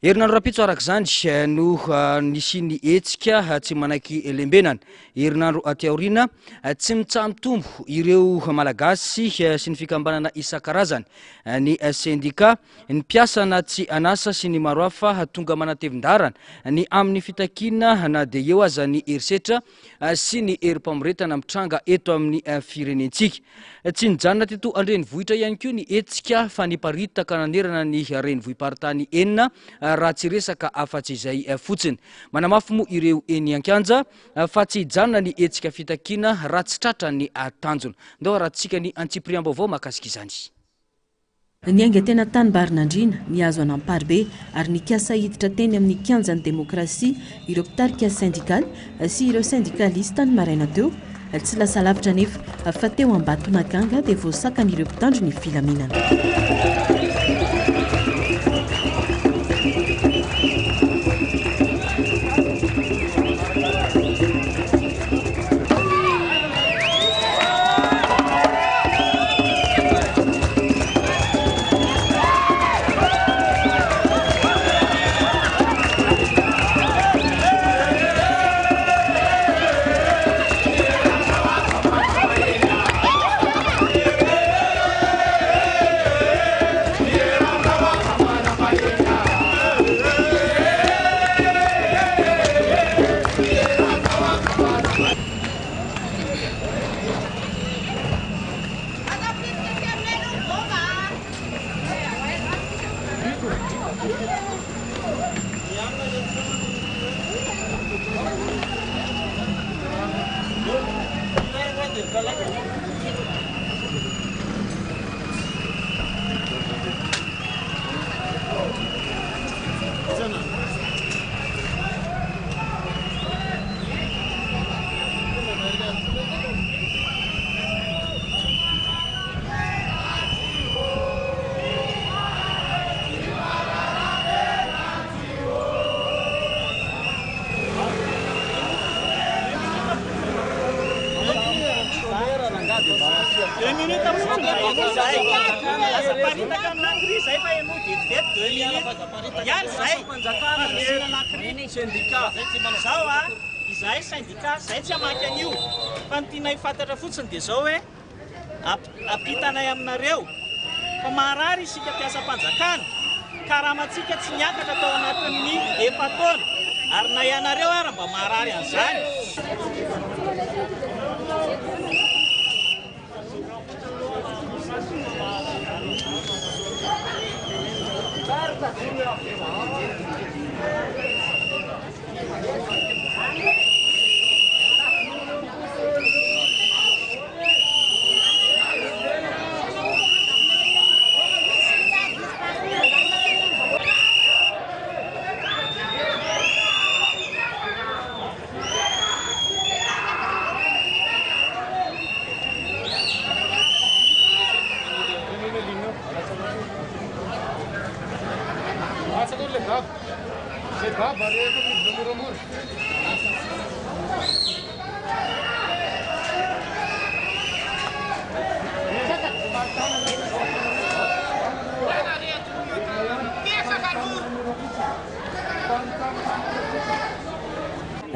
Herinandro rahampitso araka izany no nisian'ny hetsika tsy manaiky lembenana. Herinandro aty aoriana, tsy mitsaha-mitombo ireo Malagasy sy ny fikambanana isan-karazany, ny sendika, ny mpiasa na tsy an'asa sy ny maro hafa tonga manatevin-daharana ny amin'ny fitakiana na dia eo aza ny herisetra sy ny herim-pamoretana mitranga eto amin'ny firenentsika. Tsy nijanona teto an-drenivohitra ihany koa ny hetsika fa niparitaka nanerana ny renivohi-paritany enina raha tsy resaka afa-tsy izay fotsiny. Manamafy moa ireo eny an-kianja fa tsy hijanona ny hetsika fitakiana raha tsy tratra ny tanjona. Ndao harahantsika ny antsipiriam-baovao mahakasika izany. Niainga teny Antanimbarinandriana, nihazo an'Amparibe ary nikasa hiditra teny amin'ny kianjan'ny demokrasia ireo mpitarika sendikaly sy ireo sendikalista ny maraina teo. Tsy lasa lavitra anefa fa teo Ambatonakanga dia voasakan'ireo mpitandro ny filaminana. Izahay syndicat, izay tsy hamaky an'io fa ny tianay fantatra fotsiny dia izao hoe ampitanay aminareo fa marary isika mpiasam-panjakana, karamantsika tsy niakatra tao anatin'ny efa-taona ary na ianareo ara mba marary an'izany.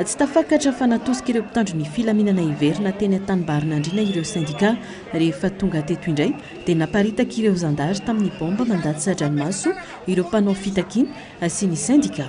Tsy tafakatra fa natosik'ireo mpitandro ny filaminana hiverina teny Antanimbarinandriana ireo sendika. Rehefa tonga teto indray dia naparitak'ireo zandary tamin'ny baomba mandatsa-dranomaso ireo mpanao fitakiana sy ny sendika.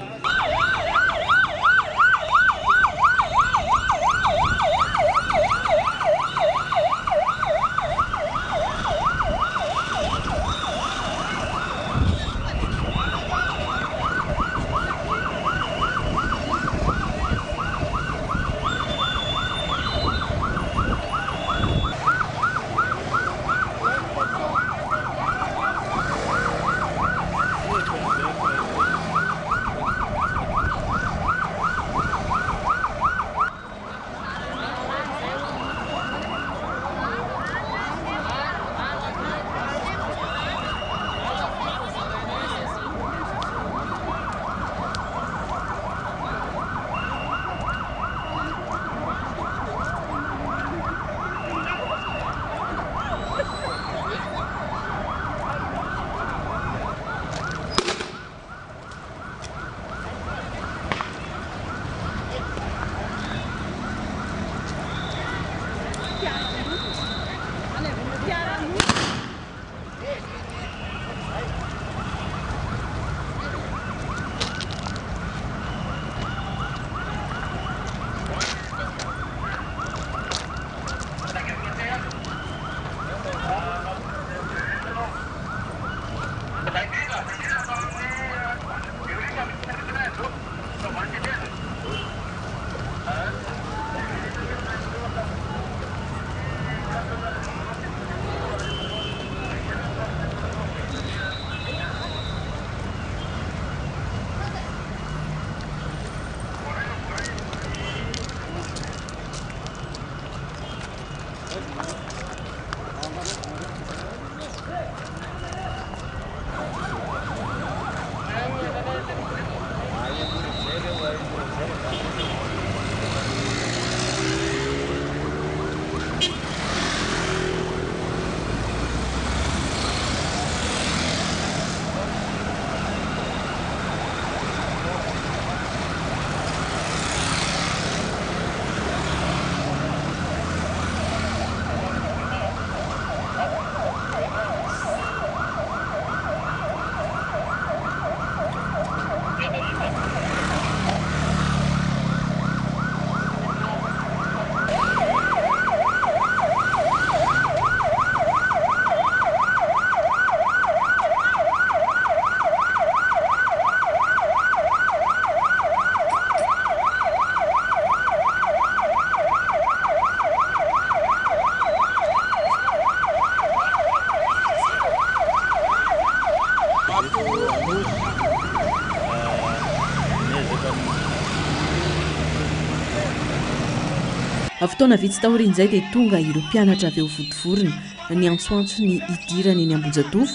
Fotoana vitsy taorian'izay dia tonga ireo mpianatra avy eo Vontovorona niantsoantso ny hidirany eny Ambohijatovo.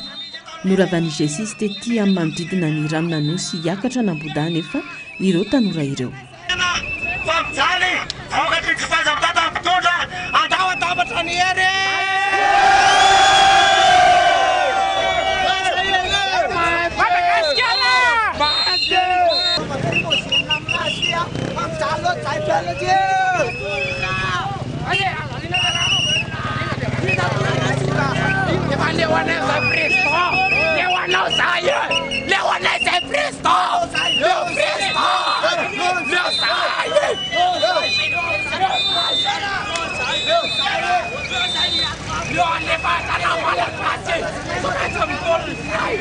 Noravan'ny G6 tety amin'ny manodidina ny ranon'Anosy hiakatra an'Ambohidahy anefa ireo tanora ireo. Fa mijaly vokatry ny tsy fahaiza-mitantan'ny mpitondra, andao atambatra ny hery e! Madagasikara! Efa leo anay zay président! Leo anao zay e! Leo anay zay président! Leo président! Leo zay e! Leo alefa tana malagasy! Tsy maintsy mitolona zay!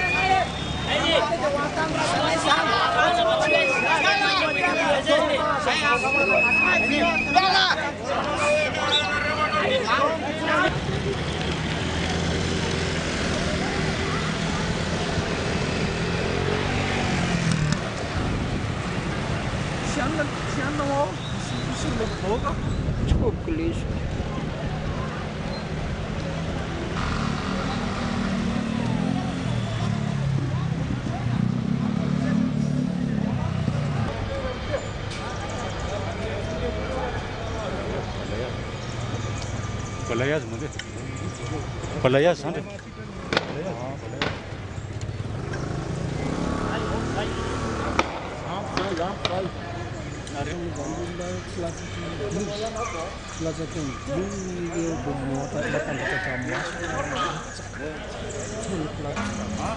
moa zany olona tsy latsaky ny dimy, tsy latsaky ny dimy ireo mampandaka-dranomaso latsaka, telo latsaka.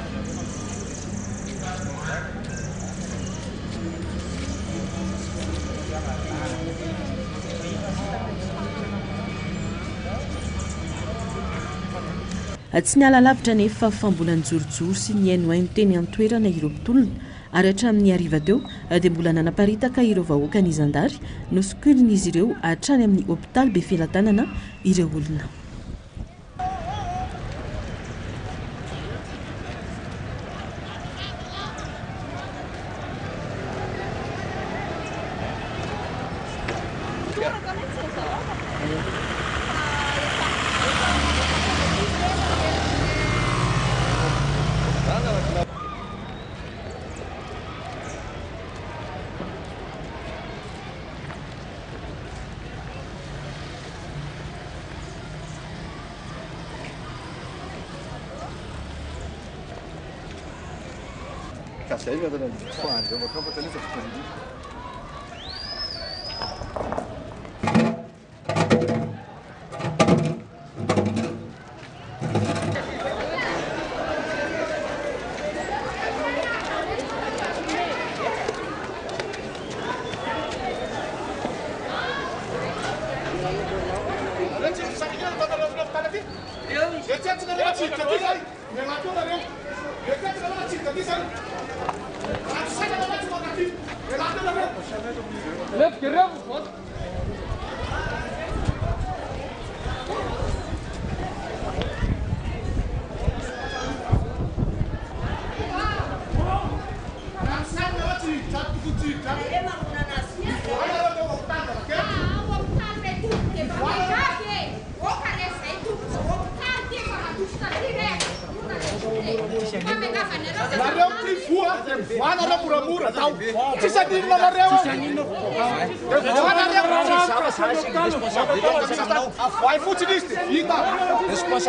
Tsy niala lavitra anefa fa mbola nijorojoro sy nihainohaino teny an-toerana ireo mpitolona ary hatramin'ny hariva teo dia mbola nanaparitaka ireo vahoaka ny zandary, nosokirin'izy ireo hatrany amin'ny hopitaly Befelatanana ireo olona. Nareo ty voa de mivoaha nareo moramora tao. Tsisy aninona nareo ao. De mivoaha nareo. Avoahy fotsiny izy de vita. Tsisy izy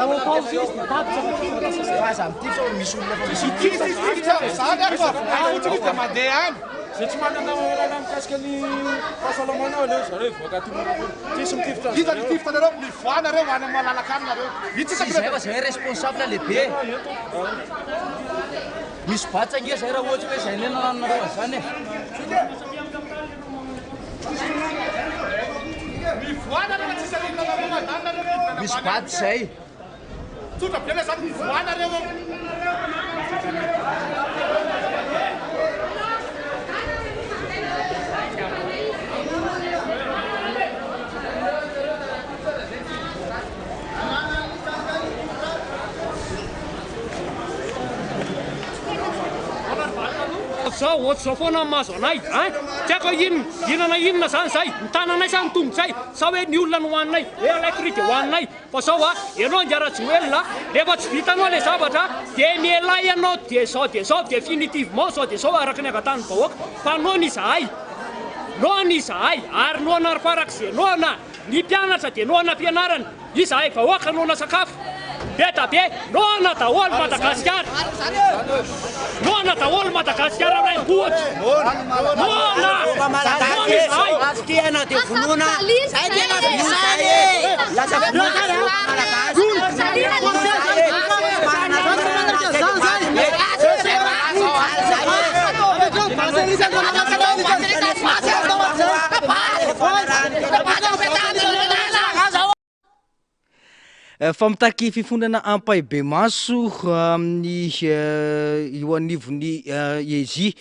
zany ary fa avoahy fotsiny izy de mandeha any. Zay tsy manana olana mikasika ny fahasalamana aleo zareo hivoaka aty moramora. Tsisy mitifitra Iza ny tifitra nareo? Mivoaha nareo any amin'ny malalaka any nareo. Io tsisy Zay fa zay responsable lehibe. Misy batsa ange zay raha ohatra hoe zay le nananareo an'izany e. Mivoaha nareo fa tsisy aninona nareo mandany nareo. Misy batsa zay. Tsotra be le zany mivoaha nareo eo. Zao ohatr'izao foana ny mahazo anay ein! Tsy haiko hoe inona, inona na inona zany zay, ny tananay sa ny tongotray, sa hoe ny olona no hohaninay, hoe alaiko ry dia hohaninay, fa zao a, ianao Ingahy Rajoelina, rehefa tsy vitanao le zavatra dia mialà ianao dia zao dia zao définitivement zao dia zao araka ny angatahan'ny vahoaka, fa noana izahay, noana izahay ary noana ary farak'izay noana, ny mpianatra dia noana fianarana, Izahay vahoaka noana sakafo be da be noana daholo Madagasikara noana daholo Madagasikara raimbohitra noana noana izahay. Tena dia vonoina zay tena vonoina zay e lasa vonoina Fa mitaky fifonana ampahibemaso amin'ny eo anivon'ny EJ,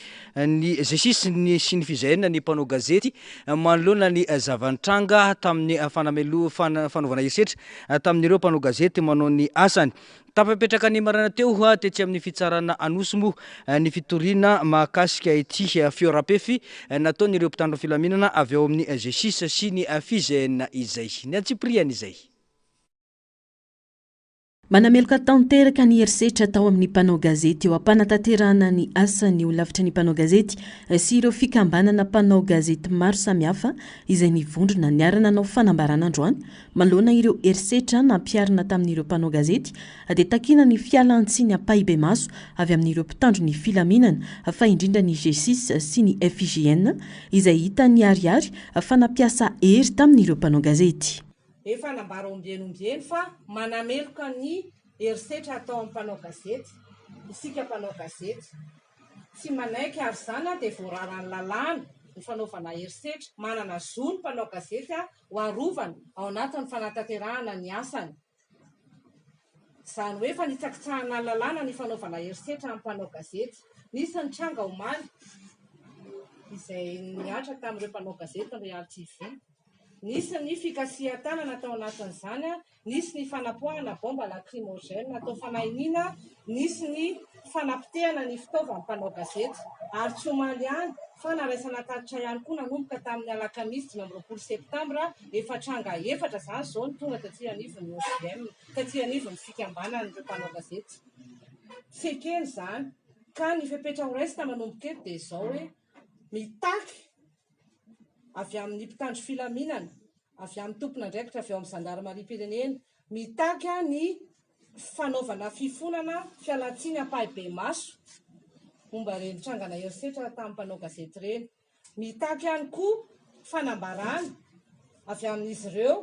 ny G6 ny sy ny FIGN ny mpanao gazety manoloana ny zava-nitranga tamin'ny fanamelo- fanaovana herisetra tamin'ireo mpanao gazety manao ny asany. Tafapetraka ny maraina teo tetsy amin'ny fitsarana Anosy moa ny fitoriana mahakasika ity fihoaram-pefy nataon'ireo mpitandro filaminana avy ao amin'ny G6 sy ny FIGN izay. Ny antsipiriany izay. Manameloka tanteraka ny herisetra atao amin'ny mpanao gazety eo am-panatanterahana ny asany ho lavitra ny mpanao gazety sy ireo fikambanana mpanao gazety maro samihafa izay nivondrona niara-nanao fanambarana androany manoloana ireo herisetra nampiharina tamin'ireo mpanao gazety dia takiana ny fialan-tsiny ampahibemaso avy amin'ireo mpitandro ny filaminana fa indrindra ny G-six sy ny FIGN izay hita niharihary fa nampiasa hery tamin'ireo mpanao gazety. Efa nambara ombieny ombieny fa manameloka ny herisetra atao amin'ny mpanao gazety isika mpanao gazety. Tsy manaiky ary izany dia voararan'ny lalàna ny fanaovana herisetra. Manana zo ny mpanao gazety ho arovana ao anatin'ny fanatanterahana ny asany. Izany hoe fanitsakitsahana ny lalàna ny fanaovana herisetra amin'ny mpanao gazety. Nisy ny tranga omaly izay nihatra tamin'ireo mpanao gazety ny Real TV. Nisy ny fikasihan-tanana tao anatin'izany, nisy ny fanapoahana baomba lacrymogène natao fanahiniana, nisy ny fanapotehana ny fitaovan'ny mpanao gazety. Ary tsy omaly ihany fa naraisana tatitra ihany koa nanomboka tamin'ny alakamisy 25 septambra, efa tranga efatra izany izao no tonga taty anivon'ny OJM, taty anivon'ny fikambanan'ireo mpanao gazety. Tsy ekena izany ka ny fepetra horaisina manomboka eto dia izao hoe mitaky avy amin'ny mpitandro filaminana, avy amin'ny tompon'andraikitra avy ao amin'ny zandarimariam-pirenena, mitaky ny fanaovana fifonana, fialantsiny ampahibemaso momba ireny trangana herisetra tamin'ny mpanao gazety ireny. Mitaky ihany koa fanambarana avy amin'izy ireo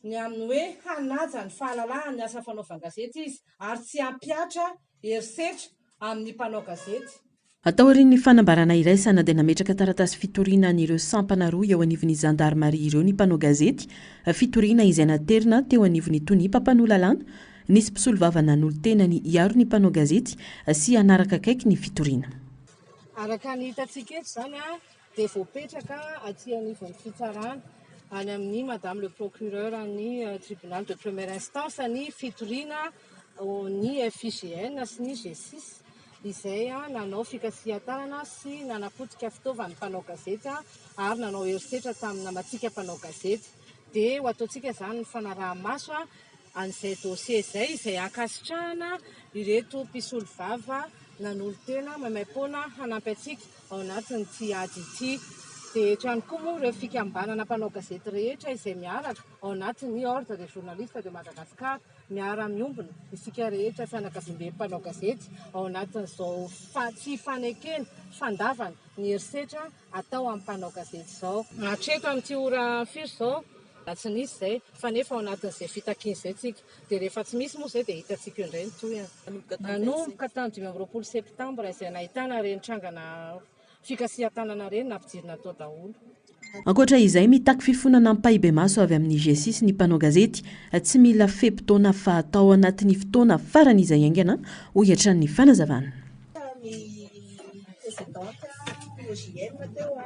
ny amin'ny hoe hanaja ny fahalalahan'ny asa fanaovan-gazety izy ary tsy hampihatra herisetra amin'ny mpanao gazety. Taorian'ny fanambarana iraisana dia nametraka taratasy fitoriana an'ireo sampana roa eo anivon'ny zandarimaria ireo ny mpanao gazety, fitoriana izay naterina teo anivon'ny tonia mpampanoa lalàna. Nisy mpisolovava nanolo-tena ny hiaro ny mpanao gazety sy hanaraka akaiky ny fitoriana. Araka ny hitantsika eto izany dia voapetraka aty anivon'ny fitsarana any amin'ny Madame le Procureur an'ny Tribunal de Première Instance ny fitoriana ny FIGN sy ny G-six izay nanao fikasihan-tanana sy nanapotika fitaovan'ny mpanao gazety ary nanao herisetra tamin'ny namantsika mpanao gazety. Dia ho ataontsika izany ny fanaraha-maso an'izay dossier izay, izay ankasitrahana ireto mpisolovava nanolo-tena maimaim-poana hanampy antsika ao anatin'ity ady ity. Dia eto ihany koa moa ireo fikambanana mpanao gazety rehetra izay miaraka ao anatin'ny Ordre des journalistes de Madagascar. Miara-miombona isika rehetra fianakaviamben'ny mpanao gazety ao anatin'izao tsy fanekena, fandavana ny herisetra atao amin'ny mpanao gazety izao. Hatreto amin'ity ora firy izao, tsy nisy izay, fa nefa ao anatin'izay fitakiana izay tsika. Dia rehefa tsy misy moa izay dia hitantsika eo indray ny tohiny. Nanomboka tamin'ny 25 septambra izay nahitana ireny trangana Fikasihan-tanana ireny nampidirina tao daholo. Ankoatra izay, mitaky fifonana ampahibemaso avy amin'ny G-six ny mpanao gazety. Tsy mila fe-potoana fa atao anatin'ny fotoana farany izay haingana, hoy hatrany ny fanazavana. Tamin'ny présidente ny OJM teo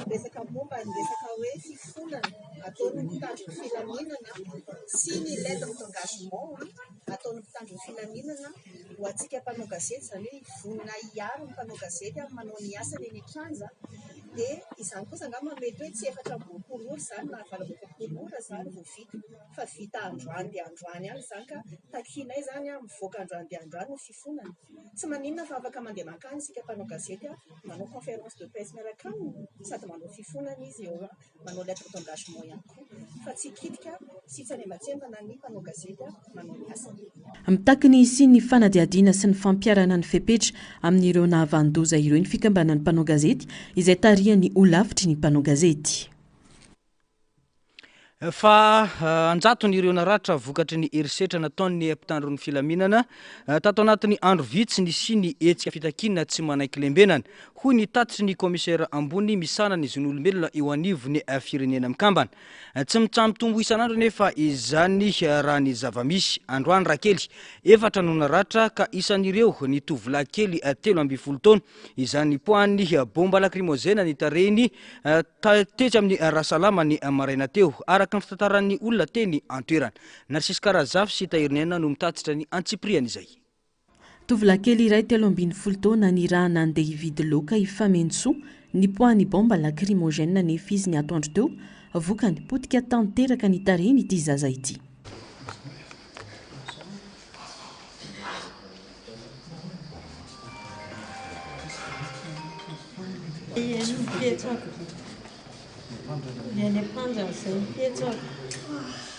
resaka momba ny resaka hoe fifonana ataon'ny mpitandro ny filaminana sy ny lettre d'engagement ataon'ny mpitandro ny filaminana ho antsika mpanao gazety, izany hoe vonona hiaro ny mpanao gazety amin'ny manao ny asany eny an-kianja, dia izany kosa angamba mety hoe tsy 24 ora izany na 48 ora izany vao vita, fa vita androany dia androany ihany izany ka takianay izany mivoaka androany dia androany ny fifonana. Tsy maninona fa afaka mandeha mankany isika mpanao gazety manao conférence de presse miaraka aminy sady manao fifonana izy eo. manao lettre d'engagement ihany koa fa tsy hikitika sy tsy hanembatsembana ny mpanao gazety manao ny asany. Mitaky ny hisian'ny fanadihadiana sy ny fampiharana ny fepetra amin'ireo nahavanon-doza ireo ny fikambanan'ny mpanao gazety izay tarihan'ny holafitry ny mpanao gazety. Fa an-jatony ireo naratra vokatry ny herisetra nataon'ny mpitandro ny filaminana tato anatin'ny andro vitsy nisian'ny hetsika fitakiana tsy manaiky lembenana. Hoy ny tatitry ny kaomisera ambony misahana ny zon'olombelona eo anivon'ny Firenena Mikambana. Tsy mitsaha-mitombo isan'andro anefa izany raha ny zava-misy. Androany Rakely, efatra no naratra ka isan'ireo ny tovolahy kely 13 taona izay nipoahan'ny bomba lakrimozena ny tarehiny tetsy amin'ny Rasalama ny maraina teo, araka ny fitantaran'ny olona teny an-toerana. Narcisque Razafy sy Tahiriniaina no mitatitra ny antsipirian'izay. Tovolahy kely iray 13 taona nirahana handeha hividy laoka i Famenintsoa, nipoahan'ny baomba lacrymogène anefa izy ny atoandro teo, vokany, potika tanteraka ny tarehiny ity zaza ity. Eny mipetraka. Ny any Ampanjana izay mipetraka.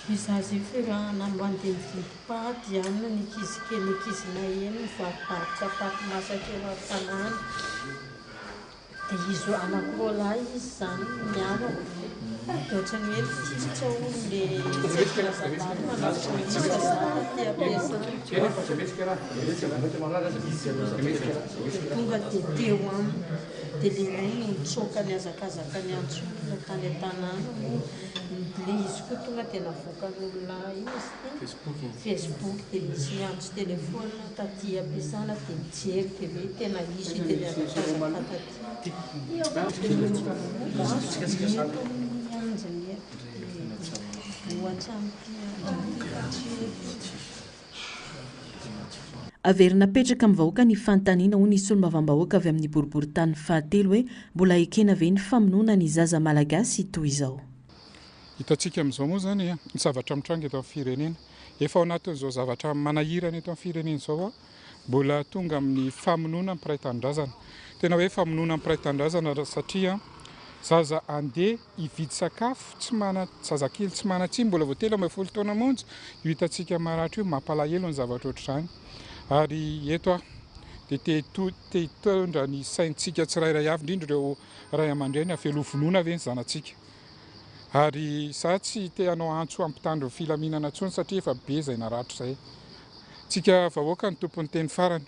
Io zaza io fiarahana mandeha mividy paty ihany ny ankizy kely ny ankizinay eny mivarobarotra paty masaka eo an-tanàna. Dia izy anankiroa lahy izy izany miaraka. Dia ohatran'ny hoe mitifitra hono ilay tsentina zandary manao polisy izany aty am-piasana. Dia tonga dia teo aminy. Dia ilay iray no nitsoaka nihazakazaka niantso olona tany an-tanàna moa. Ilay izy koa tonga dia navoakan'olona inona izy ity? Facebook. Dia nisy niantso téléphone taty am-piasana dia nijery dia hoe tena izy io dia nihazakazaka taty. Eto amin'ny anjiny eto dia ohatra amin'ity anjiny ity fa tsy hoe. Averina apetraka amin'ny vahoaka ny fanontaniana, hoy ny solombavambahoaka avy amin'ny boriborintany fahatelo hoe mbola ekena ve ny famonoana ny zaza malagasy toy izao? Hitantsika amin'izao moa izany ny zavatra mitranga eto amin'ny firenena. Efa ao anatin'izao zavatra manahirana eto amin'ny firenena izao, mbola tonga amin'ny famonoana ny mpiray tanindrazana. Tena hoe famonoana ny mpiray tanindrazana satria zaza andeha hividy sakafo tsy mana, zazakely tsy manan-tsiny mbola vao 13 taona monja io hitantsika maratra io, mampalahelo ny zavatra ohatr'izany. Ary eto aho dia te te hitondra ny saintsika tsirairay avy, indrindra ireo ray aman-dreny, avelo vonoina ve ny zanatsika? Ary za tsy te hanao antso hampitandro ny filaminana intsony satria efa be izay naratra izay. Tsika vahoaka no tompon'ny teny farany.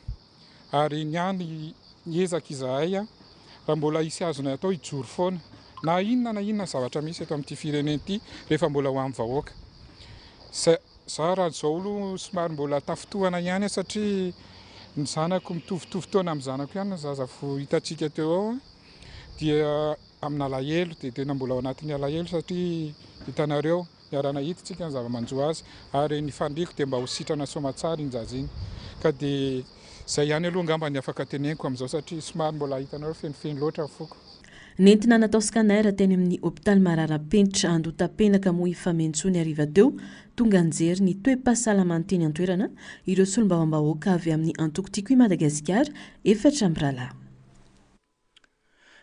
Ary ny ahy miezaka izahay raha mbola hisy azonay atao hijoro foana na inona na inona zavatra misy eto amin'ity firenena ity rehefa mbola ho an'ny vahoaka. Za raha izao aloha somary mbola tafintohana ihany aho satria ny zanako mitovitovy taona amin'ny zanako ihany ny zaza vao hitantsika teo ao dia amin'alahelo dia tena mbola ao anatin'ny alahelo satria hitanareo Niara-nahita tsika ny zava-manjo azy ary ny faniriako dia mba ho sitrana soamatsara iny zaza iny. Ka dia izay ihany aloha angamba ny afaka teneniko amin'izao satria somary mbola hitanareo fenofeno loatra ny foko. Nentina natao scanner teny amin'ny hopitaly Mararapenitra Andohatapenaka moa i Famenintsoa ny hariva teo. Tonga nijery ny toe-pahasalamany teny an-toerana ireo solombavambahoaka avy amin'ny antoko Tiako i Madagasikara efatra mirahalahy.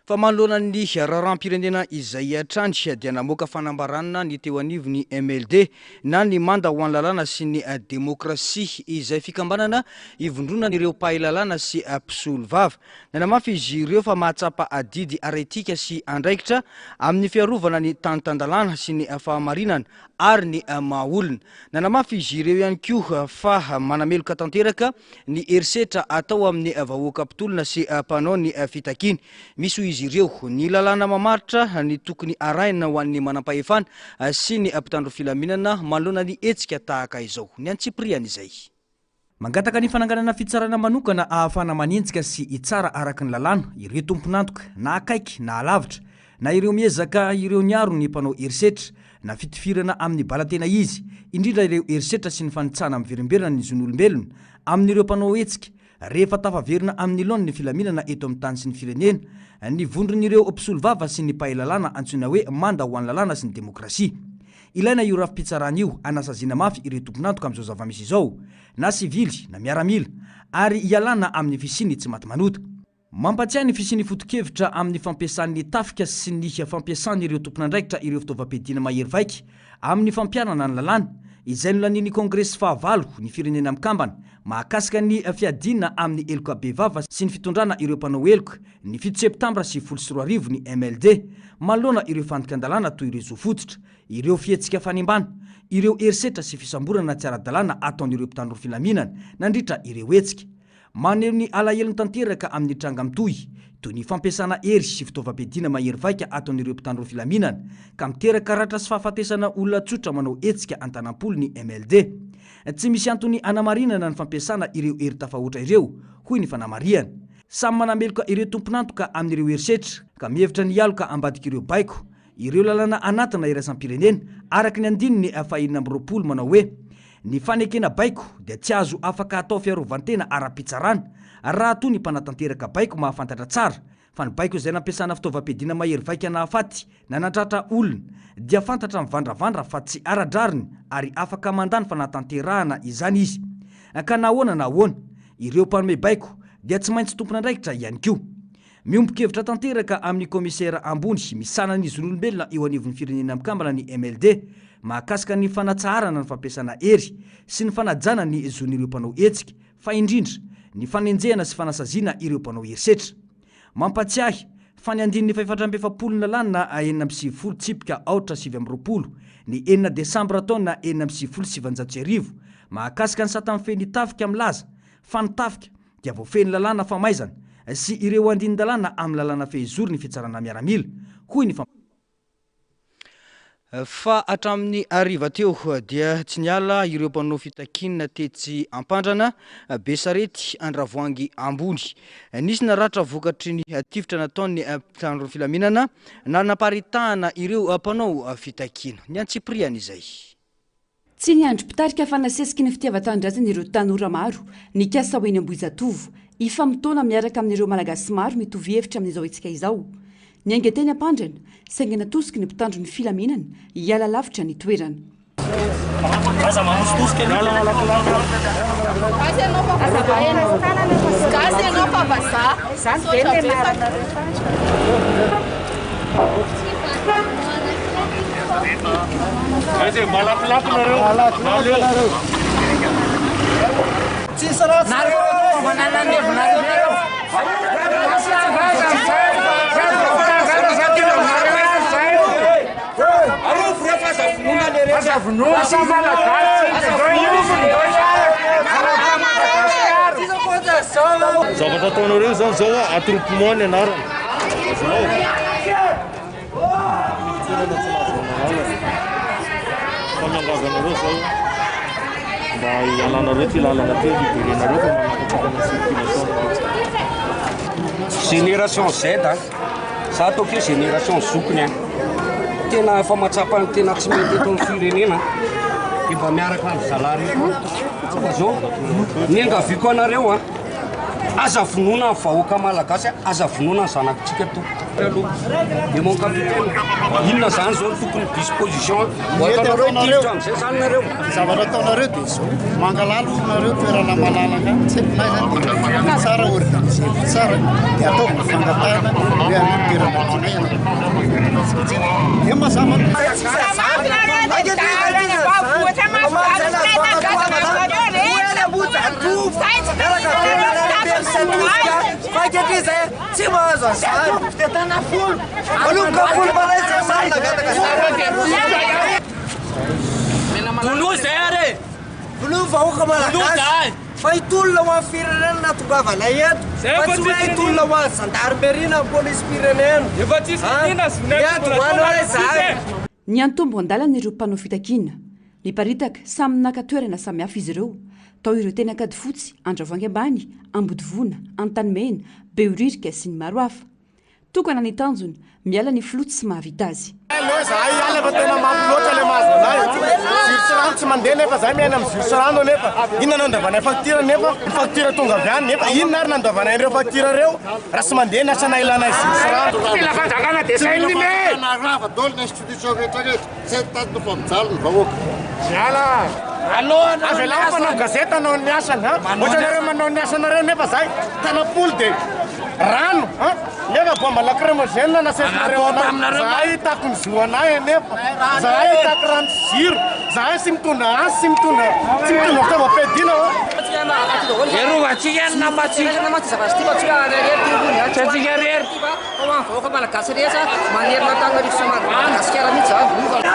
Fa manoloana ny raharaham-pirenena izay hatrany dia namoaka fanambarana ny teo anivon'ny MLD na ny Manda ho an'ny lalàna sy ny demokrasia izay fikambanana ivondronan'ireo mpahay lalàna sy mpisolovava. Nanamafy izy ireo fa mahatsapa adidy ara-etika sy andraikitra amin'ny fiarovana ny tany tan-dalàna sy ny fahamarinana ary ny maha olona. Nanamafy izy ireo ihany koa fa manameloka tanteraka ny herisetra atao amin'ny vahoaka mpitolona sy mpanao ny fitakiana. Misy hoy izy ireo, ny lalàna mamaritra ny tokony arahina ho an'ny manampahefana sy ny mpitandro filaminana manoloana ny hetsika tahaka izao. Ny antsipiriany izay. Mangataka ny fananganana fitsarana manokana ahafahana manenjika sy hitsara araka ny lalàna ireo tompon'antoka na akaiky na alavitra na ireo miezaka ireo niaro ny mpanao herisetra na fitifirana amin'ny bala tena izy, indrindra ireo herisetra sy ny fanitsahana miverimberina ny zon'olombelona amin'ireo mpanao hetsika rehefa tafaverina amin'ny laoniny ny filaminana eto amin'ny tany sy ny firenena, ny vondron'ireo mpisolovava sy ny mpahay lalàna antsoina hoe Manda ho an'ny lalàna sy ny demokrasia. Ilaina io rafi-pitsarana io hanasaziana mafy ireo tompon'antoka amin'izao zava-misy izao, na sivily na miaramila, ary hialana amin'ny fisian'ny tsy maty manota. Mampatsiahy ny fisian'ny foto-kevitra amin'ny fampiasan'ny tafika sy ny fampiasan'ireo tompon'andraikitra ireo fitaovam-piadiana mahery vaika amin'ny fampiharana ny lalàna, izay nolanian'ny Kongresy fahavalo ny Firenena Mikambana mahakasika ny fiadiana amin'ny heloka bevava sy ny fitondrana ireo mpanao heloka ny fito septambra 2090 ny MLD manoloana ireo fandikan-dalàna toy ireo zo fototra, ireo fihetsika fanimbana, ireo herisetra sy fisamborana tsy ara-dalàna ataon'ireo mpitandro filaminana nandritra ireo hetsika. Maneho ny alahelony tanteraka amin'ny tranga mitohy, toy ny fampiasana hery sy fitaovam-piadiana mahery vaika ataon'ireo mpitandro ny filaminana, ka miteraka ratra sy fahafatesana olona tsotra manao hetsika an-tanam-polo ny MLD. Tsy misy antony hanamarinana ny fampiasana ireo hery tafahoatra ireo, hoy ny fanamarihana. Samy manameloka ireo tompon'antoka amin'ireo herisetra, ka mihevitra ny hialoka ambadik'ireo baiko Ireo lalàna anatina iraisam-pirenena, araka ny andininy faha-26 manao hoe, Ny fanekena baiko dia tsy azo afaka atao fiarovan-tena ara-pitsarana raha toa ny mpanatanteraka baiko mahafantatra tsara fa ny baiko izay nampiasana fitaovam-piadiana mahery vaika nahafaty na natratra olona dia fantatra mivandravandra fa tsy ara-drariny ary afaka mandà ny fanatanterahana izany izy. Ka na ahoana na ahoana, ireo mpanome baiko dia tsy maintsy tompon'andraikitra ihany koa. Miombon-kevitra tanteraka amin'ny kaomisera ambony misahana ny zon'olombelona eo anivon'ny Firenena Mikambana ny MLD mahakasika ny fanatsaharana ny fampiasana hery sy ny fanajana ny zon'ireo mpanao hetsika fa indrindra ny fanenjehana sy fanasaziana ireo mpanao herisetra. Mampatsiahy fa ny andininy fahefatra amby efapolo ny lalàna 96 tsipika aotra 29 ny enina desambra taona 1996 mahakasika ny sata mifehy ny tafika milaza fa ny tafika dia voafehin'ny lalàna famaizana sy ireo andinin-dalàna amin'ny lalàna fehizoro ny fitsarana miaramila, hoy ny Fa hatramin'ny hariva teo dia tsy niala ireo mpanao fitakiana tetsy Ampandrana, Besarety, Andravoahangy Ambony. Nisy naratra vokatry ny tifitra nataon'ny mpitandro ny filaminana nanaparitahana ireo mpanao fitakiana. Ny antsipiriany izay. Tsy niandry mpitarika fa nasesiky ny fitiavan-tanindrazana ireo tanora maro nikasa ho eny Ambohijatovo, hifamotoana miaraka amin'ireo Malagasy maro mitovy hevitra amin'izao hetsika izao. Niainga teny Ampandrana, saingy natosiky ny mpitandro ny filaminana hiala lavitra ny toerana. Aza manositosika Zavatra ataonareo zany zao a, attroupement ny anarany. Azonao? Fitokonana tsy nahazoana alalana. Fa miangavy anareo zay mba hialanareo ty lalana ty, liberenareo fa manakatsakana circulation nareo. Génération Z a, za ataoko hoe génération zokiny a, tena efa mahatsapa ny tena tsy mety eto amin'ny firenena a, dia mba miaraka amin'ny zalahy reto fa zao ny angaviako anareo a, Aza vonoina ny vahoaka malagasy, aza vonoina ny zanakitsika tompoko aloha. Et mon capitaine, inona zany zao ny tokony disposition ho ataonareo tifitra amizay zany nareo? Ny zavatra ataonareo dia izao, mangalalo nareo toerana malalaka any, tsy haiko na aiza dia mivory tsara, organiser-ko tsara, dia ataovy ny fangatahana hoe anio toerana tianay anao. Dia mazava. Vonoa zay ary e! Vonoa vahoaka malagasy fa hitolona ho an'ny firenena nahatongavanay eto fa tsy hoe hitolona ho an'ny gendarmerie na polisim-pirenena. Miady ho anareo izahay. Niantombo an-dalana ireo mpanao fitakiana. Niparitaka, samy naka toerana samihafa izy ireo. Tao ireo teny Ankadifotsy, Andravoahangy Ambany, Ambodivona, Antanimena, Behoririka sy ny maro hafa. Tokana ny tanjona, miala ny filoha tsy mahavita azy. Aleo zahay hiala fa tena mafy loatra le mahazo anay. Jiro sy rano tsy mandeha nefa zahay miaina amin'ny jiro sy rano nefa. Inona no andoavanay facture nefa ny facture tonga avy any nefa inona ary no andoavanay an'ireo facture ireo raha tsy mandeha ny asanay ilanay jiro sy rano. Mila fanjakana dia Tsy mila fanjakana rava daholo ny institution rehetra rehetra. Tsy tady fa mijaly ny vahoaka. Miala. Avelao ny mpanao gazety hanao ny asany a. Ohatranareo manao ny asanareo nefa zahay tanam-polo dia rano a. Nefa bomba lacrymogène nasesinareo anay. Zahay hitaky ny zo anay anefa. Zahay hitaky rano sy jiro. Zahay tsy mitondra antsy, tsy mitondra tsy mitondra fitaovam-piadiana ô. Erovantsika ny namantsika. Tsy antsika irery. Fa ho an'ny vahoaka malagasy rehetra manerana Antananarivo sy Madagasikara mihitsy izany.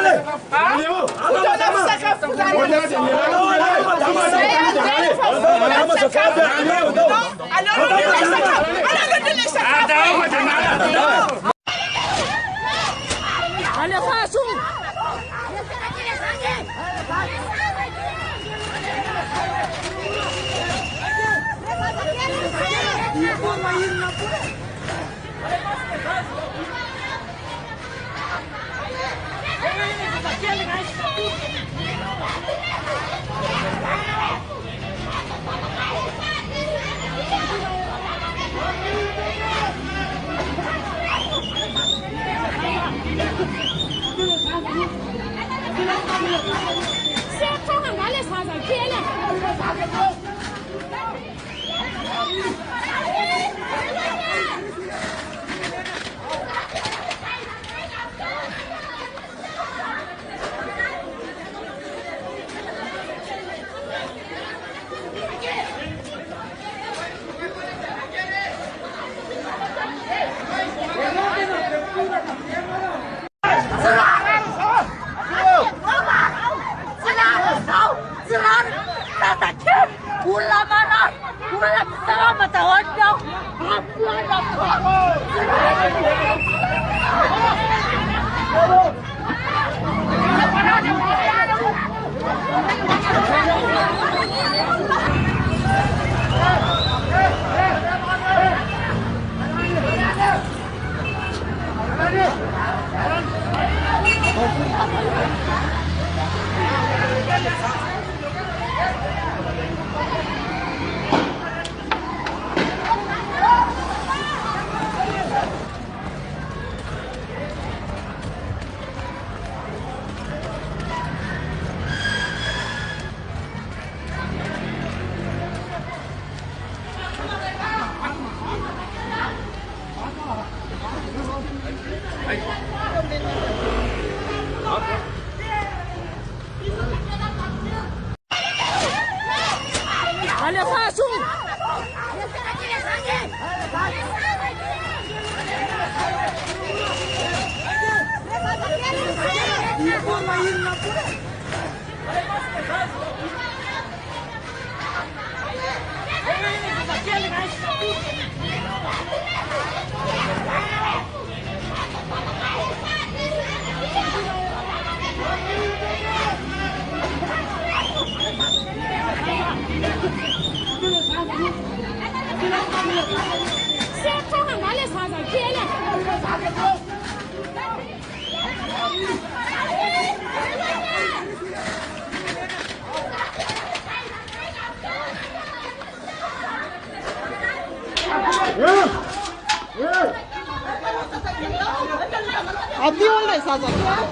Aty hono ilay zaza kely.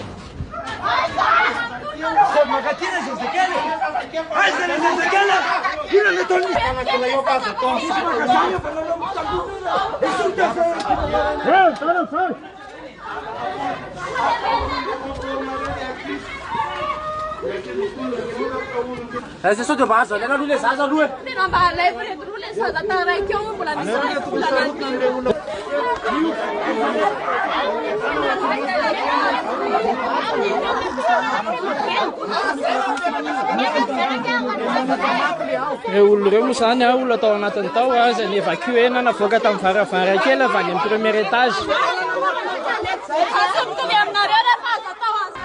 Makaty ilay zazakely. Aiza ilay zazakely? Inona no ataon'ny Tsisy maka zany fa lalao mitangorona. Esory teo fa. Eh, tara tara. Aiza sao dia mba azo alaina aloha ilay zaza aloha e. Tena mba alaivo ireto roa ilay zaza taraiky eo mbola misy iray volana aty. Ireo olona ireo moa izany olona tao anatiny tao izay ni-évacuer-na navoaka tamin'ny varavarankely avy any amin'ny premier étage. Tsy mitovy aminareo rehefa azo atao azy.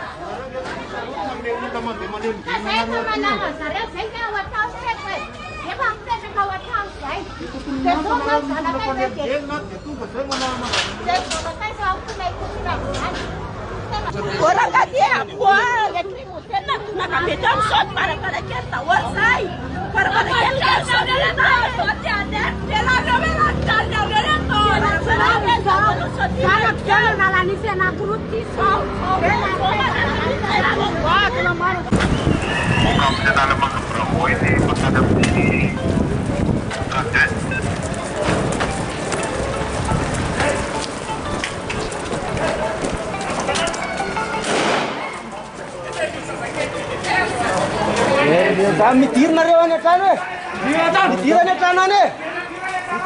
Midira nareo any an-trano e! Midira any an-trano any e!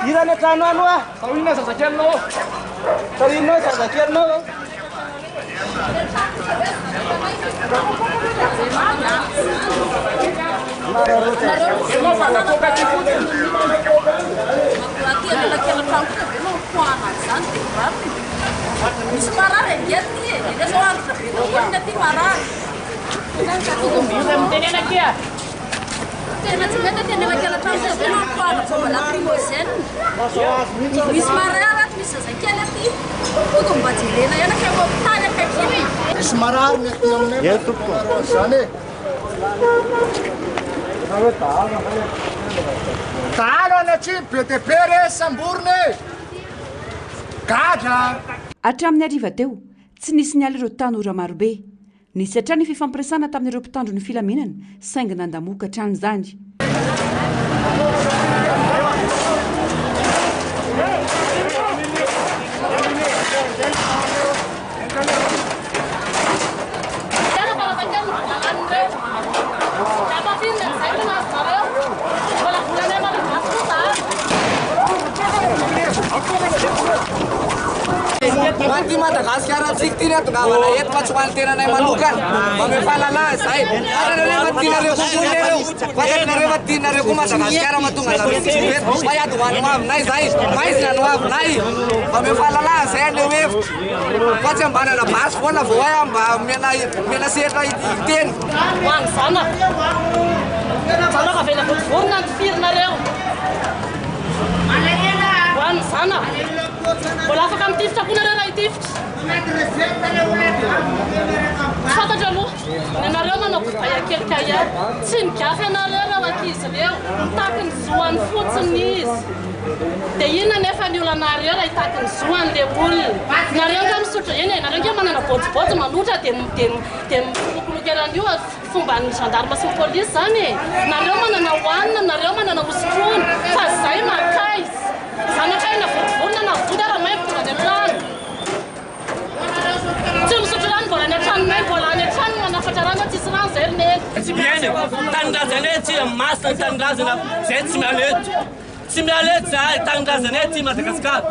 Midira any an-trano any hoa! Sao inona zazakelinao ao? Sao inona zazakelinao ao? Misy marary ange aty e, ireo zao antitra be daholo ny aty marary. Mitenena akia. Tena tsy mety aty anelakelan-trano zay ve no ampohana bomba lacrymogène. Misy marary ato, misy zazakely aty. Tokony mba jerena ihany akaiky hopitaly akaiky eo e. Misy marary ny aty aminay. Eny tompoko. Zany e. Dahalo any atsimo be dia be re samborina e. Gadra. Hatramin'ny hariva teo, tsy nisy niala ireo tanora marobe. Nisy hatrany ny fifampiresahana tamin'ireo mpitandro ny filaminana saingy nandamoka hatrany izany. Ho an'ity Madagasikara antsika ity ny hatongavana eto fa tsy ho an'ny tenanay manokana. Mamehy fahalalahana izahay. Fantatrareo fa tianareo koa olona ireo. Fantatrareo fa tianareo koa Madagasikara mahatonga anareo mijoro eto. Fa hiady ho an'ny hoavinay izahay. Maizina ny hoavinay. Mamehy fahalalahana izahay haneho hevitra. Fa tsy ambanana basy foana vao hay mba omena omena sehatra hiteny. Ho an'ny zanako. Zanako avela vonona ny firinareo. Ho an'ny zanako. Mbola afaka mitifitra koa nareo raha hitifitra. Ianareo manao kibay akelika ihany. Tsy migafy anareo ireo ankizy ireo. Mitaky ny zoany fotsiny izy. Dia inona nefa ny olanareo raha hitaky ny zoany ilay olona? Nareo angaha misotro, eny e, nareo ange manana bôjibôjy manotra dia dia dia mikolokoloka eran'io fomban'ny gendarme sy ny polisy izany e! Nareo manana hohanina, nareo manana hosotroina, fa zay mankaiza? Zanakay na vontovorona na vody ara maimbo tonga any an-trano. Tsy misotro rano mbola any an-tranonay, mbola any an-trano manafatra rano tsisy rano zay ry neny. Tsy miaina e! Tanindrazanay aty masina ny tanindrazana zay tsy miala eto. Tsy miala eto zahay, tanindrazanay aty Madagascar.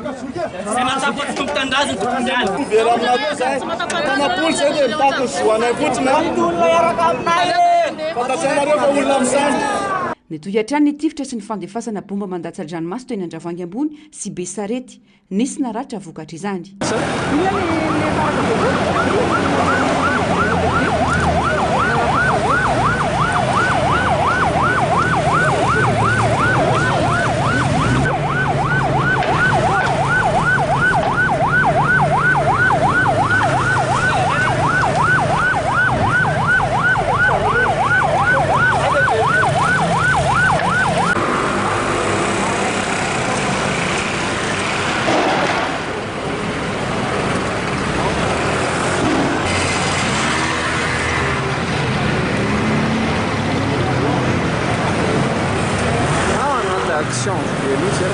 Zay mahatsapa tsy tompo tanindrazana tokony miala. Vera aminareo zay. Tanapolo zay dia mitaky ny zoanay fotsiny a. Olona hiaraka aminay e. Fantatranareo fa olona misaina. Nitohy hatrany ny tifitra sy ny fandefasana bomba mandatsa-dranomaso teny Andravoahangy Ambony sy Besarety. Nisy naratra vokatr'izany. Action be mihitsy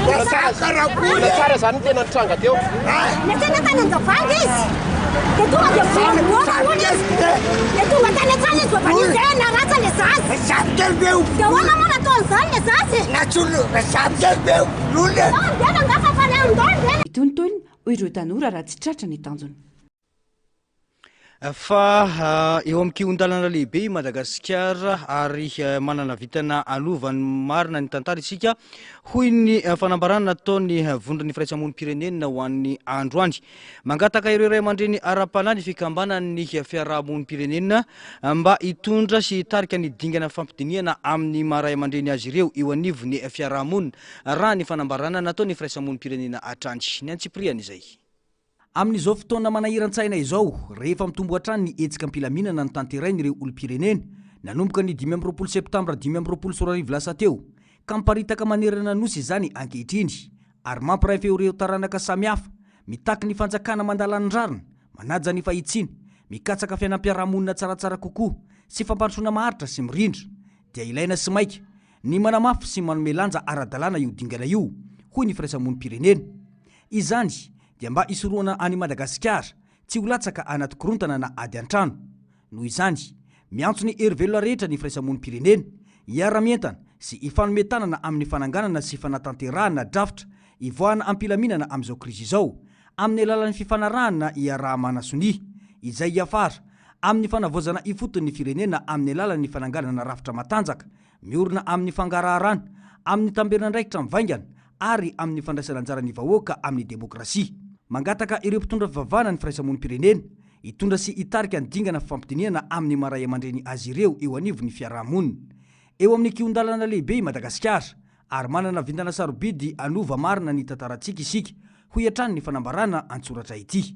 zay raha zany marina. Tsara zany ny tena nitranga teo. Nentena tany Andravoahangy izy dia tonga dia vonoina izy dia tonga tany an-trano izy vao vanio dia naratra ilay zaza. Dia ahoana moa nataon'izany ilay zaza e? Mitonontona, hoy ireo tanora raha tsy tratra ny tanjona. Fa eo amin'ny kihon-dalana lehibe i Madagasikara ary manana vintana hanova ny marina ny tantara isika, hoy ny fanambarana nataon'ny vondron'ny firaisamonim-pirenena ho an'ny androany. Mangataka ireo ray aman-dreny ara-panahy ny fikambanan'ny fiarahamonim-pirenena mba hitondra sy hitarika ny dingana fampidinihana amin'ny maha ray aman-dreny azy ireo eo anivon'ny fiarahamonina, raha ny fanambarana nataon'ny firaisamonim-pirenena hatrany. Ny antsipiriany izay. Amin'izao fotoana manahiran-tsaina izao, rehefa mitombo hatrany ny hetsika am-pilaminana notanterain'ireo olom-pirenena, nanomboka ny 25 septambra 2025 lasa teo, ka miparitaka manerana ny Nosy izany ankehitriny, ary mampiray feo ireo taranaka samihafa, mitaky ny fanjakana mandala ny rariny, manaja ny fahitsiana, mikatsaka fiainam-piarahamonina tsaratsara kokoa sy fampandrosoana maharitra sy mirindra, dia ilaina sy maika ny manamafy sy manome lanja ara-dalàna io dingana io, hoy ny firaisamonim-pirenena. Izany dia mba hisorohana an'i Madagasikara tsy ho latsaka anaty korontana na ady an-trano. Noho izany, miantso ny hery velona rehetra ny firaisamonim-pirenena hiara-mientana sy hifanome tanana amin'ny fananganana sy fanatanterahana drafitra hivoahana am-pilaminana amin'izao krizy izao amin'ny alalan'ny fifanarahana iaraha-manasonia izay hiafara amin'ny fanavaozana ifotony ny firenena amin'ny alalan'ny fananganana rafitra matanjaka miorina amin'ny fangaraharana, amin'ny tamberin'andraikitra mivaingana ary amin'ny fandraisana anjara ny vahoaka amin'ny demokrasia. Mangataka ireo mpitondra fivavahana ny firaisamonim-pirenena hitondra sy hitarika ny dingana fifampidinihana amin'ny maha ray aman-dreny azy ireo eo anivon'ny fiarahamonina. Eo amin'ny kihon-dalana lehibe i Madagasikara ary manana vintana sarobidy hanova marina ny tantarantsika isika, hoy hatrany ny fanambarana an-tsoratra ity.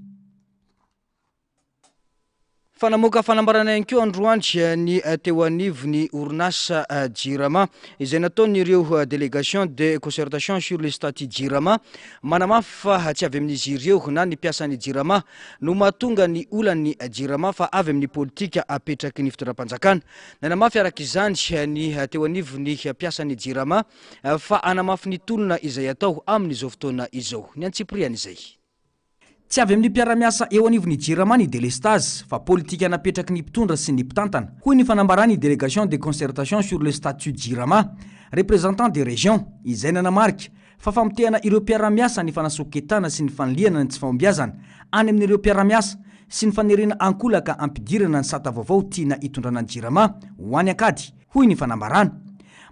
Fa namoaka fanambarana ihany koa androany ny teo anivon'ny orinasa Jirama izay nataon'ireo délégation de concertation sur le statut Jirama manamafy fa tsy avy amin'izy ireo na ny mpiasan'ny Jirama no mahatonga ny olan'ny Jirama fa avy amin'ny politika apetraky ny fitondram-panjakana. Nanamafy araka izany ny teo anivon'ny mpiasan'ny Jirama fa hanamafy ny tolona izay atao amin'izao fotoana izao. Ny antsipiriany izay. Tsy avy amin'ny mpiara-miasa eo anivon'ny Jirama ny delestazy fa politika napetraky ny mpitondra sy ny mpitantana, hoy ny fanambaran'ny Délégation de concertation sur le statut Jirama, représentant des régions, izay nanamarika fa famotehana ireo mpiara-miasa ny fanasoketana sy ny fanilihana ny tsy fahombiazana any amin'ireo mpiara-miasa sy ny fanerena ankolaka hampidirana ny sata vaovao tiana hitondrana ny Jirama ho any an-kady, hoy ny fanambarana.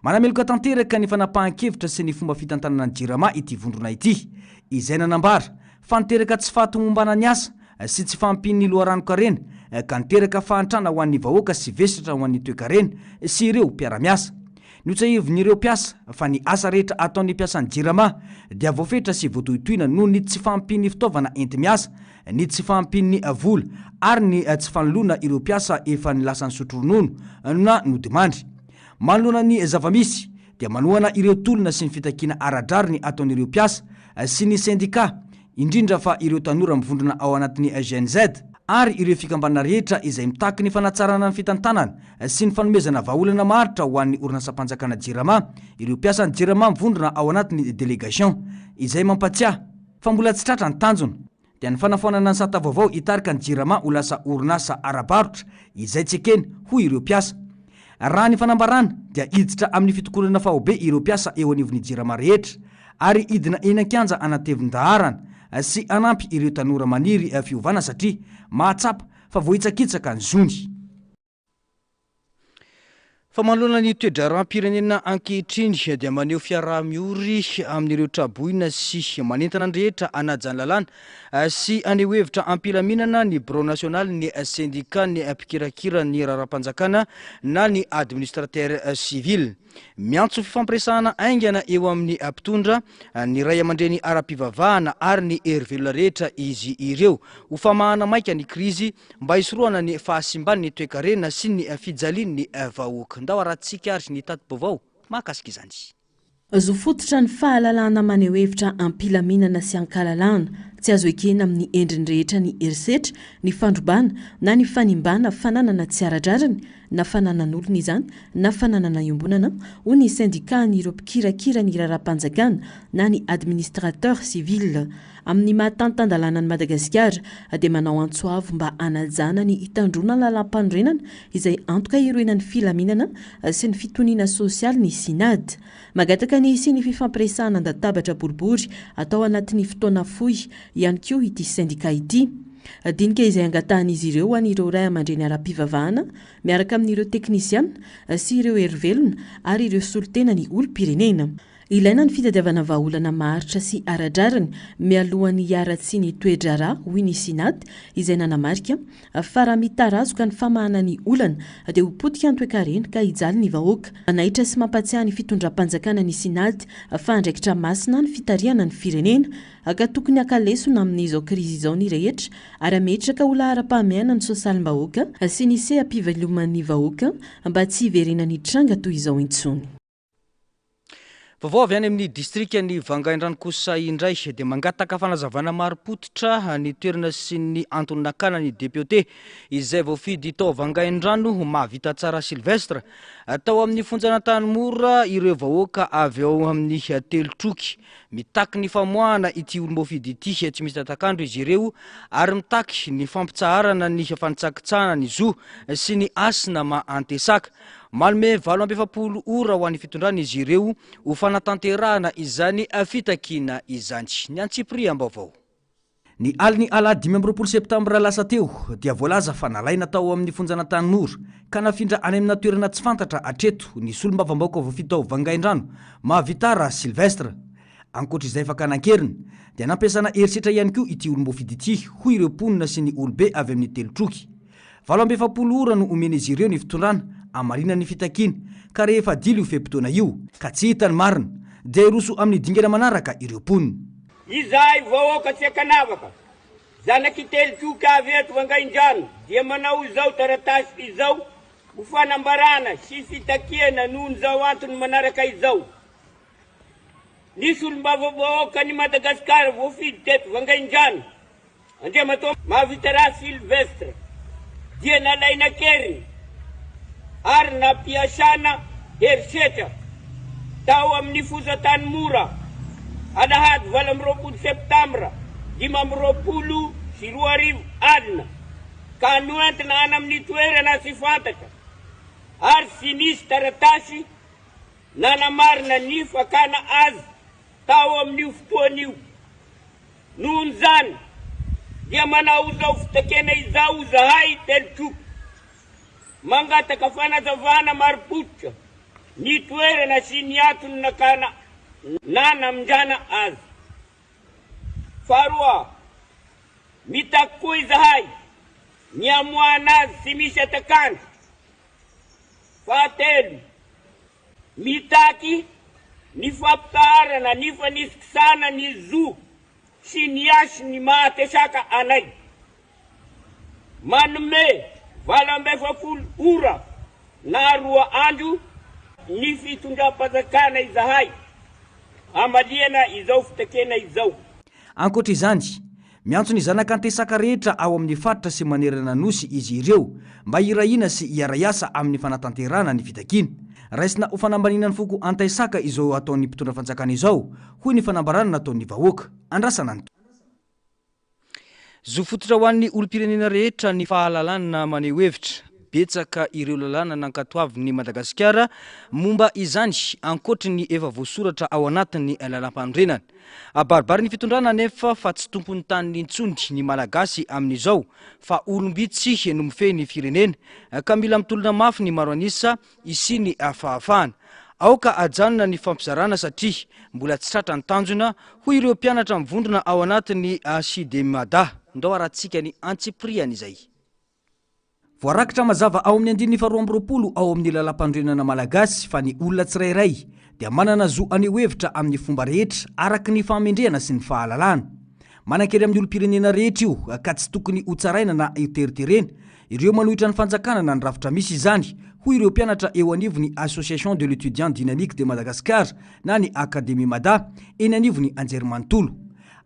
Manameloka tanteraka ny fanapahan-kevitra sy ny fomba fitantanana ny Jirama ity vondrona ity, izay nanambara fa niteraka tsy fahatomombanan'ny asa sy tsy fahampian'ny loharanon-karena ka niteraka fahantrana ho an'ny vahoaka sy vesatra ho an'ny toekarena sy ireo mpiara-miasa. Notsahivin'ireo mpiasa fa ny asa rehetra ataon'ny mpiasan'ny Jirama dia voafetra sy voatohitohina noho ny tsy fahampian'ny fitaovana enti-miasa, ny tsy fahampian'ny vola ary ny tsy fanoloana ireo mpiasa efa nilasan'ny sotro ronono na nodimandry. Manoloana ny zava-misy dia manohana ireo tolona sy ny fitakiana ara-drariny ataon'ireo mpiasa sy ny sendikà, indrindra fa ireo tanora mivondrona ao anatin'ny Gen Z, ary ireo fikambanana rehetra izay mitaky ny fanatsarana ny fitantanana sy ny fanomezana vahaolana maharitra ho an'ny orinasam-panjakana Jirama, ireo mpiasan'ny Jirama mivondrona ao anatin'ny Délégation, izay mampatsiahy fa mbola tsy tratra ny tanjona. dia ny fanafoanana ny sata vaovao hitarika ny Jirama ho lasa orinasa ara-barotra izay tsy ekena, hoy ireo mpiasa. Raha ny fanambarana dia hiditra amin'ny fitokonana faobe ireo mpiasa eo anivon'ny Jirama rehetra ary hidina eny an-kianja hanatevin-daharana sy hanampy ireo tanora maniry fiovana satria mahatsapa fa voahitsakitsaka ny zony. Fa manoloana ny toe-draharaham-pirenena ankehitriny dia maneho fiaraha-miory amin'ireo traboina sy manentana ny rehetra hanaja ny lalàna sy haneho hevitra am-pilaminana ny birao nasionalin'ny sendikan'ny mpikirakira ny raharaham-panjakana na ny administrateur civil. Miantso fifampiresahana haingana eo amin'ny mpitondra, ny ray aman-dreny ara-pivavahana ary ny hery velona rehetra izy ireo ho famahana maika ny krizy mba hisorohana ny fahasimban'ny toekarena sy ny fijalian'ny vahoaka. Ndao arahantsika ary ny tati-baovao mahakasika izany. Zo fototra ny fahalalahana maneho hevitra am-pilaminana sy an-kalalahana. Tsy azo ekena amin'ny endriny rehetra ny herisetra, ny fandrobana na ny fanimbana fananana tsy ara-drariny, na fananan'olona izany na fananana iombonana, hoy ny sendikàn'ireo mpikirakira ny raharaham-panjakana na ny administrateur civil. Amin'ny maha tany tan-dalàna an'i Madagasikara dia manao antso avo mba hanajana ny hitandroana ny lalàmpanorenana izay antoka hiroenan'ny filaminana sy ny fitoniana sosialy ny Synad. Mangataka ny hisian'ny fifampiresahana an-databatra boribory atao anatin'ny fotoana fohy ihany koa ity sendikà ity. Dinika izay angatahan'izy ireo ho an'ireo ray aman-dreny ara-pivavahana miaraka amin'ireo teknisiana sy ireo herivelona ary ireo solontenan'ny olom-pirenena. Ilaina ny fitadiavana vahaolana maharitra sy ara-drariny mialohan'ny hiharatsian'ny toe-draharaha, hoy ny Synad, izay nanamarika fa raha mitarazoka ny famahana ny olana dia ho potika ny toekarena ka hijaly ny vahoaka. Manaitra sy mampatsiahy ny fitondram-panjakana ny Synad fa andraikitra masina ny fitarihana ny firenena ka tokony haka lesona amin'izao krizy izao ny rehetra ary hametraka ho laharam-pahamehana ny sosialim-bahoaka sy ny seha-piveloman'ny vahoaka mba tsy hiverenan'ny tranga toy izao intsony. Vaovao avy any amin'ny distrikan'i Vangaindrano kosa indray dia mangataka fanazavana marim-pototra ny toerana sy ny antony nakana ny depiote izay voafidy tao Vangaindrano Mahavita Tsara Sylvestre tao amin'ny fonjan'Antanimora ireo vahoaka avy ao amin'ny Telotroky. Mitaky ny famoahana ity olom-boafidy ity tsy misy tatak'andro izy ireo ary mitaky ny fampitsaharana ny fanitsakitsahana ny zo sy ny hasina maha antesaka. Manome 48 ora ho an'ny fitondrana izy ireo ho fanatanterahana izany fitakiana izany. Ny antsipiriam-baovao. Ny alin'ny alahady 25 septambra lasa teo dia voalaza fa nalaina tao amin'ny fonjan'Antanimora ka nafindra any amina toerana tsy fantatra hatreto ny solombavambahoaka voafidy tao Vangaindrano, Mahavitara Sylvestre. Ankoatra izay fakana an-keriny dia nampiasana herisetra ihany koa ity olom-boafidy ity hoy ireo mponina sy ny olobe avy amin'ny Telotroky. 48 ora no omen'izy ireo ny fitondrana hamarina ny fitakiany ka rehefa adilo io fe-potoana io ka tsy hita ny marina dia hiroso amin'ny dingana manaraka ireo mponina. Izahay vahoaka tsy ankanavaka. Zanak'i Telotioka avy eto Vangaindrano dia manao izao taratasy izao ho fanambarana sy fitakiana nohon'izao antony manaraka izao. Ny solombavambahoakan'i Madagasikara voafidy teto Vangaindrano, Andriamatoa Mahavitaraha Sylvestre, dia nalaina an-keriny ary nampiasana herisetra tao amin'ny Foza Tanimora, alahady 28 septambra 2025 alina, ka noentina any amin'ny toerana tsy fantatra ary tsy nisy taratasy nanamarina ny fakana azy tao amin'io fotoana io. Nohon'izany dia manao izao fitakiana izao izahay Telotoko, mangataka fanazavana marim-pototra ny toerana sy ny antony nakana na namindrana azy. Faharoa, mitaky koa izahay ny hamoahana azy tsy misy hatak'andro. Fahatelo, mitaky ny fampitaharana ny fanisikisana ny zo sy ny hasin'ny maha Tesaka anay. Manome 48 ora na roa andro ny fitondram-panjakana izahay hamaliana izao fitakiana izao. Ankoatra izany, Miantso ny zanak'Antesaka rehetra ao amin'ny faritra sy manerana Nosy izy ireo mba hirahina sy hiara-hiasa amin'ny fanatanterahana ny fitakiana. Raisina ho fanambaniana ny foko Antaisaka izao ataon'ny mpitondra fanjakana izao, hoy ny fanambarana nataon'ny vahoaka. Andrasana ny. Zo fototra ho an'ny olom-pirenena rehetra ny fahalalana maneho hevitra. Betsaka ireo lalàna nankatoavin'i Madagasikara momba izany ankoatry ny efa voasoratra ao anatin'ny lalàmpanorenana. Abaribarin'ny fitondrana anefa fa tsy tompon'ny taniny intsony ny Malagasy amin'izao fa olom-bitsy no mifehy ny firenena ka mila mitolona mafy ny maro an'isa hisian'ny fahafahana. Aoka ajanona ny fampizarana satria mbola tsy tratra ny tanjona, hoy ireo mpianatra mivondrona ao anatin'ny Acidemada. Ndao arahantsika ny antsipiriany izay. Voarakitra mazava ao amin'ny andininy faharoa 22 ao amin'ny Lalàmpanorenana Malagasy fa ny olona tsirairay dia manana zo haneho hevitra amin'ny fomba rehetra araka ny fahamendrehana sy ny fahalalana. Manan-kery amin'ny olom-pirenena rehetra io ka tsy tokony hotsaraina na hoteriterena ireo manohitra ny fanjakana na ny rafitra misy izany, hoy ireo mpianatra eo anivon'ny Association de l'étudiant dynamique de Madagascar na ny Académie Mada eny anivon'ny anjerimanontolo.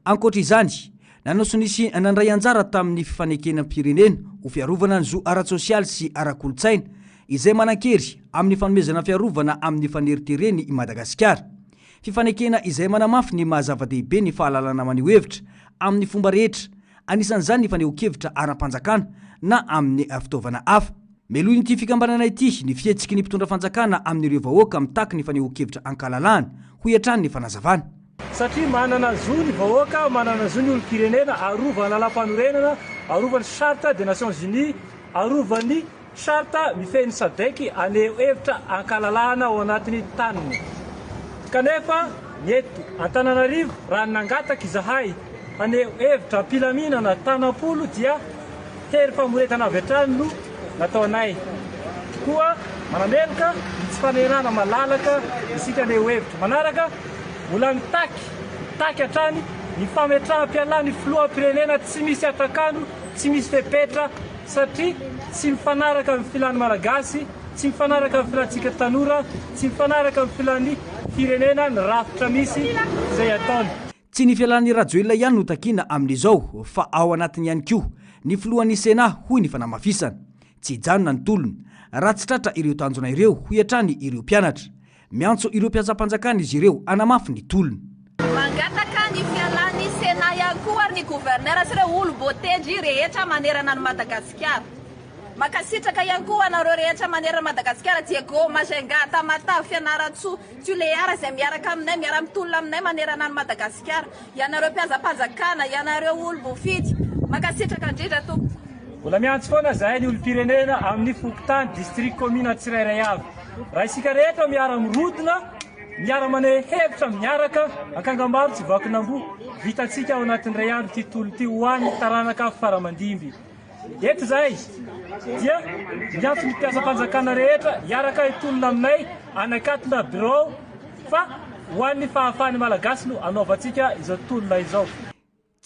Ankoatra izany, Nanao sonia sy nandray anjara tamin'ny fifanekenam-pirenena ho fiarovana ny zo ara-tsosialy sy ara-kolontsaina izay manan-kery amin'ny fanomezana fiarovana amin'ny faneritereny i Madagasikara. Fifanekena izay manamafy ny maha zava-dehibe ny fahalalana maneho hevitra amin'ny fomba rehetra, anisan'izany ny fanehoan-kevitra ara-panjakana na amin'ny fitaovana hafa. Melohin'ity fikambanana ity ny fihetsiky ny mpitondra fanjakana amin'ireo vahoaka mitaky ny fanehoan-kevitra ankalalahana, hoy hatrany ny fanazavana. Satria manana zo ny vahoaka, manana zo ny olom-pirenena, arovan'ny lalàmpanorenana, arovan'ny charte des Nations Unies, arovan'ny charte mifehy ny Sadec haneho hevitra ankalalahana ao anatin'ny taniny. Kanefa ny eto Antananarivo raha nangataka izahay haneho hevitra am-pilaminana tanam-polo dia Hery famoretana avy hatrany no nataonay. Koa manameloka ny tsy fanerana malalaka isika haneho hevitra. Manaraka, mbola mitaky, mitaky hatrany ny fametraham-pialan'ny filoham-pirenena tsy misy hatak'andro, tsy misy fepetra satria tsy mifanaraka amin'ny filan'ny Malagasy, tsy mifanaraka amin'ny filantsika tanora, tsy mifanaraka amin'ny filan'ny firenena ny rafitra misy izay ataony. Tsy ny fialan'i Rajoelina ihany no takiana amin'izao fa ao anatiny ihany koa ny filohan'ny Sénat, hoy ny fanamafisana. Tsy hijanona ny tolona raha tsy tratra ireo tanjona ireo, hoy hatrany ireo mpianatra. Miantso ireo mpiasam-panjakana izy ireo hanamafy ny tolona. Mangataka ny fialan'ny Sénat ihany koa ary ny Gouverneur sy ireo olom-boatendry rehetra manerana an'i Madagasikara. Mankasitraka ihany koa anareo rehetra manerana Madagasikara, Diego, Majunga, Tamatave, Fianarantsoa, Tulear izay miaraka aminay, miara-mitolona aminay manerana an'i Madagasikara. Ianareo mpiazam-panjakana, ianareo olom-boafidy, mankasitraka indrindra tompoko. Mbola miantso foana zahay ny olom-pirenena amin'ny fokontany, district, commune tsirairay avy. Raha isika rehetra miara-mirodona, miara-maneho hevitra miaraka, ankangambaro tsy vakin'amboa, vitantsika ao anatin'ny iray andro ity tolona ity ho an'ny taranaka fara-mandimby. Eto izahay dia miantso ny mpiasam-panjakana rehetra hiaraka hitolona aminay hanakatona birao fa ho an'ny fahafahan'ny Malagasy no hanaovantsika izao tolona izao.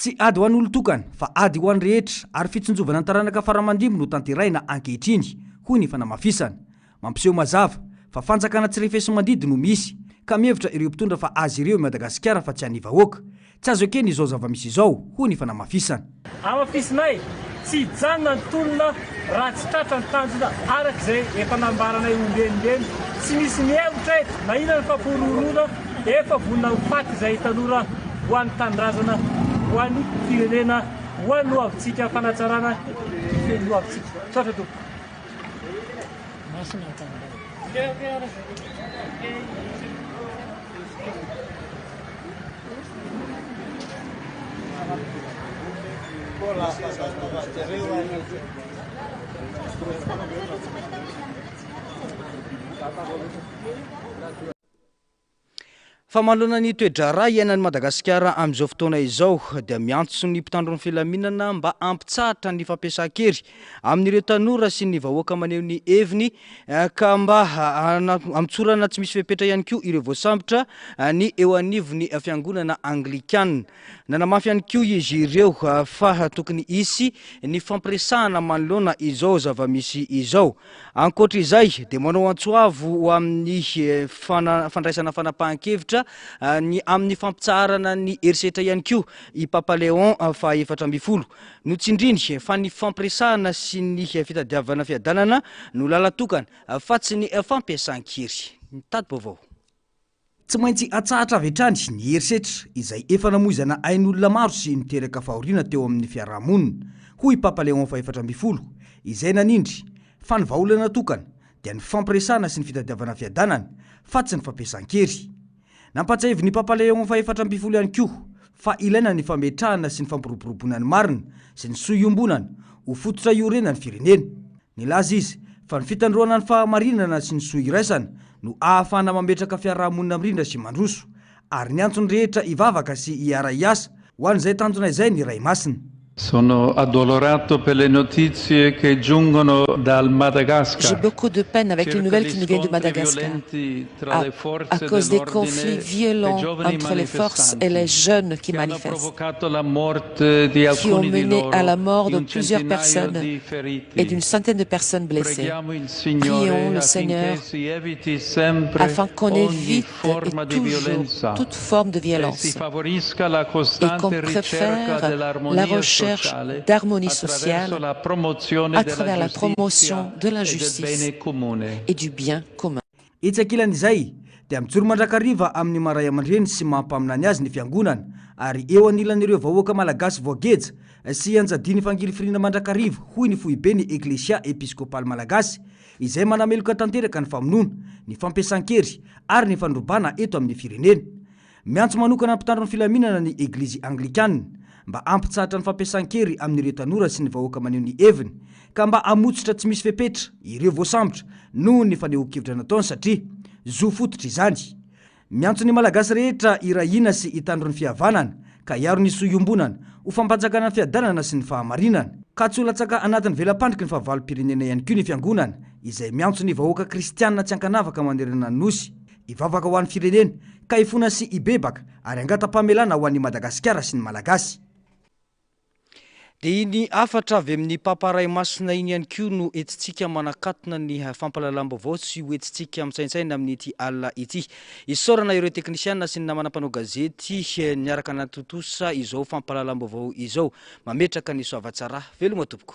Tsy ady ho an'olon-tokana fa ady ho an'ny rehetra ary fitsinjovana ny taranaka faramandimby no tanterahina ankehitriny, hoy ny fanamafisana. Mampiseho mazava fa fanjakana tsy refesi-mandidy no misy ka mihevitra ireo mpitondra fa azy ireo i Madagasikara fa tsy an'ny vahoaka. Tsy azo ekena izao zava-misy izao, hoy ny fanamafisana. Hamafisinay, tsy hijanona ny tolona raha tsy tratra ny tanjona araka izay efa nambaranay ombienimbeny. Tsy misy mihemotra eto na inona ny fampihorohoroana, efa vonona ho faty izahay tanora ho an'ny tanindrazana, ho an'ny firenena, ho an'ny hoavintsika, fanatsarana ny hoavintsika. Misaotra tompoko. Masina ny tanindrazana. Fa manoloana ny toe-draharaha iainan'i Madagasikara amin'izao fotoana izao dia miantso ny mpitandro ny filaminana mba hampitsahatra ny fampiasan-kery amin'ireo tanora sy ny vahoaka maneho ny heviny ka mba hamotsorana tsy misy fepetra ihany koa ireo voasambotra ny eo anivon'ny fiangonana anglikana. Nanamafy ihany koa izy ireo fa tokony hisy ny fampiresahana manoloana izao zava-misy izao. Ankoatra izay dia manao antso avo ho amin'ny fandraisana fanapahan-kevitra ny amin'ny fampitsaharana ny herisetra ihany koa i Papa Léon faha 14. Notsindriny fa ny fampiresahana sy ny fitadiavana fiadanana no lalan-tokana fa tsy ny fampiasan-kery. Ny tati-baovao. Tsy maintsy atsahatra avy hatrany ny herisetra izay efa namoizana ain'olona maro sy niteraka fahoriana teo amin'ny fiarahamonina, hoy i Papa Léon faha-14, izay nanindry fa ny vahaolana tokana dia ny fampiresahana sy ny fitadiavana fiadanana fa tsy ny fampiasan-kery. Nampahatsiahivin'ny Papa Léon faha-14 ihany koa fa ilaina ny fametrahana sy ny fampiroboroboana ny marina sy ny soa iombonana ho fototra iorenan'ny firenena. Nilaza izy fa ny fitandroana ny fahamarinana sy ny soa iraisana no ahafahana mametraka fiarahamonina mirindra sy mandroso, ary niantso ny rehetra hivavaka sy hiara-hiasa ho an'izay tanjona izay ny Ray Masina. Sono addolorato per le notizie che giungono dal Madagascar. J'ai beaucoup de peine avec les nouvelles qui nous viennent de Madagascar. À, à cause des conflits violents entre les forces et les jeunes qui manifestent, qui ont mené à la mort de plusieurs personnes et d'une centaine de personnes blessées. Prions le Seigneur afin qu'on évite et toujours toute forme de violence et qu'on préfère la recherche d'harmonie sociale à travers la promotion de la justice et du bien commun. Etsy ankilan'izay, dia mijoro mandrakariva amin'ny maha ray aman-dreny sy maha mpaminany azy ny Fiangonana, ary eo anilan'ireo vahoaka malagasy voageja sy ianjadian'ny fangirifiriana mandrakariva, hoy ny foiben'ny Eklesia Episkopaly Malagasy, izay manameloka tanteraka ny famonoana, ny fampiasan-kery ary ny fandrobana eto amin'ny firenena. Miantso manokana ny mpitandro ny filaminana ny Eglizy Anglikana mba hampitsahatra ny fampiasan-kery amin'ireo tanora sy ny vahoaka maneho ny heviny ka mba hamotsitra tsy misy fepetra ireo voasambotra noho ny fanehoan-kevitra nataony satria zo fototra izany. Miantso ny Malagasy rehetra hiray hina sy hitandro ny fihavanana ka hiaro ny soa iombonana ho fampanjakana ny fiadanana sy ny fahamarinana. Ka tsy ho latsaka anatin'ny vela-pandriky ny fahavalom-pirenena ihany koa ny Fiangonana izay miantso ny vahoaka kristianina tsy ankanavaka manerana ny Nosy hivavaka ho an'ny firenena ka hifona sy hibebaka ary hangata-pamelana ho an'i Madagasikara sy ny Malagasy. Dia iny hafatra avy amin'ny Papa Ray Masina iny ihany koa no entintsika manakatona ny fampahalalam-baovao sy ho entintsika misaintsaina amin'ity alina ity. Isaorana ireo teknisiana sy ny namana mpanao gazety niaraka nanatontosa izao fampahalalam-baovao izao. Mametraka ny soavatsara. Veloma tompoko.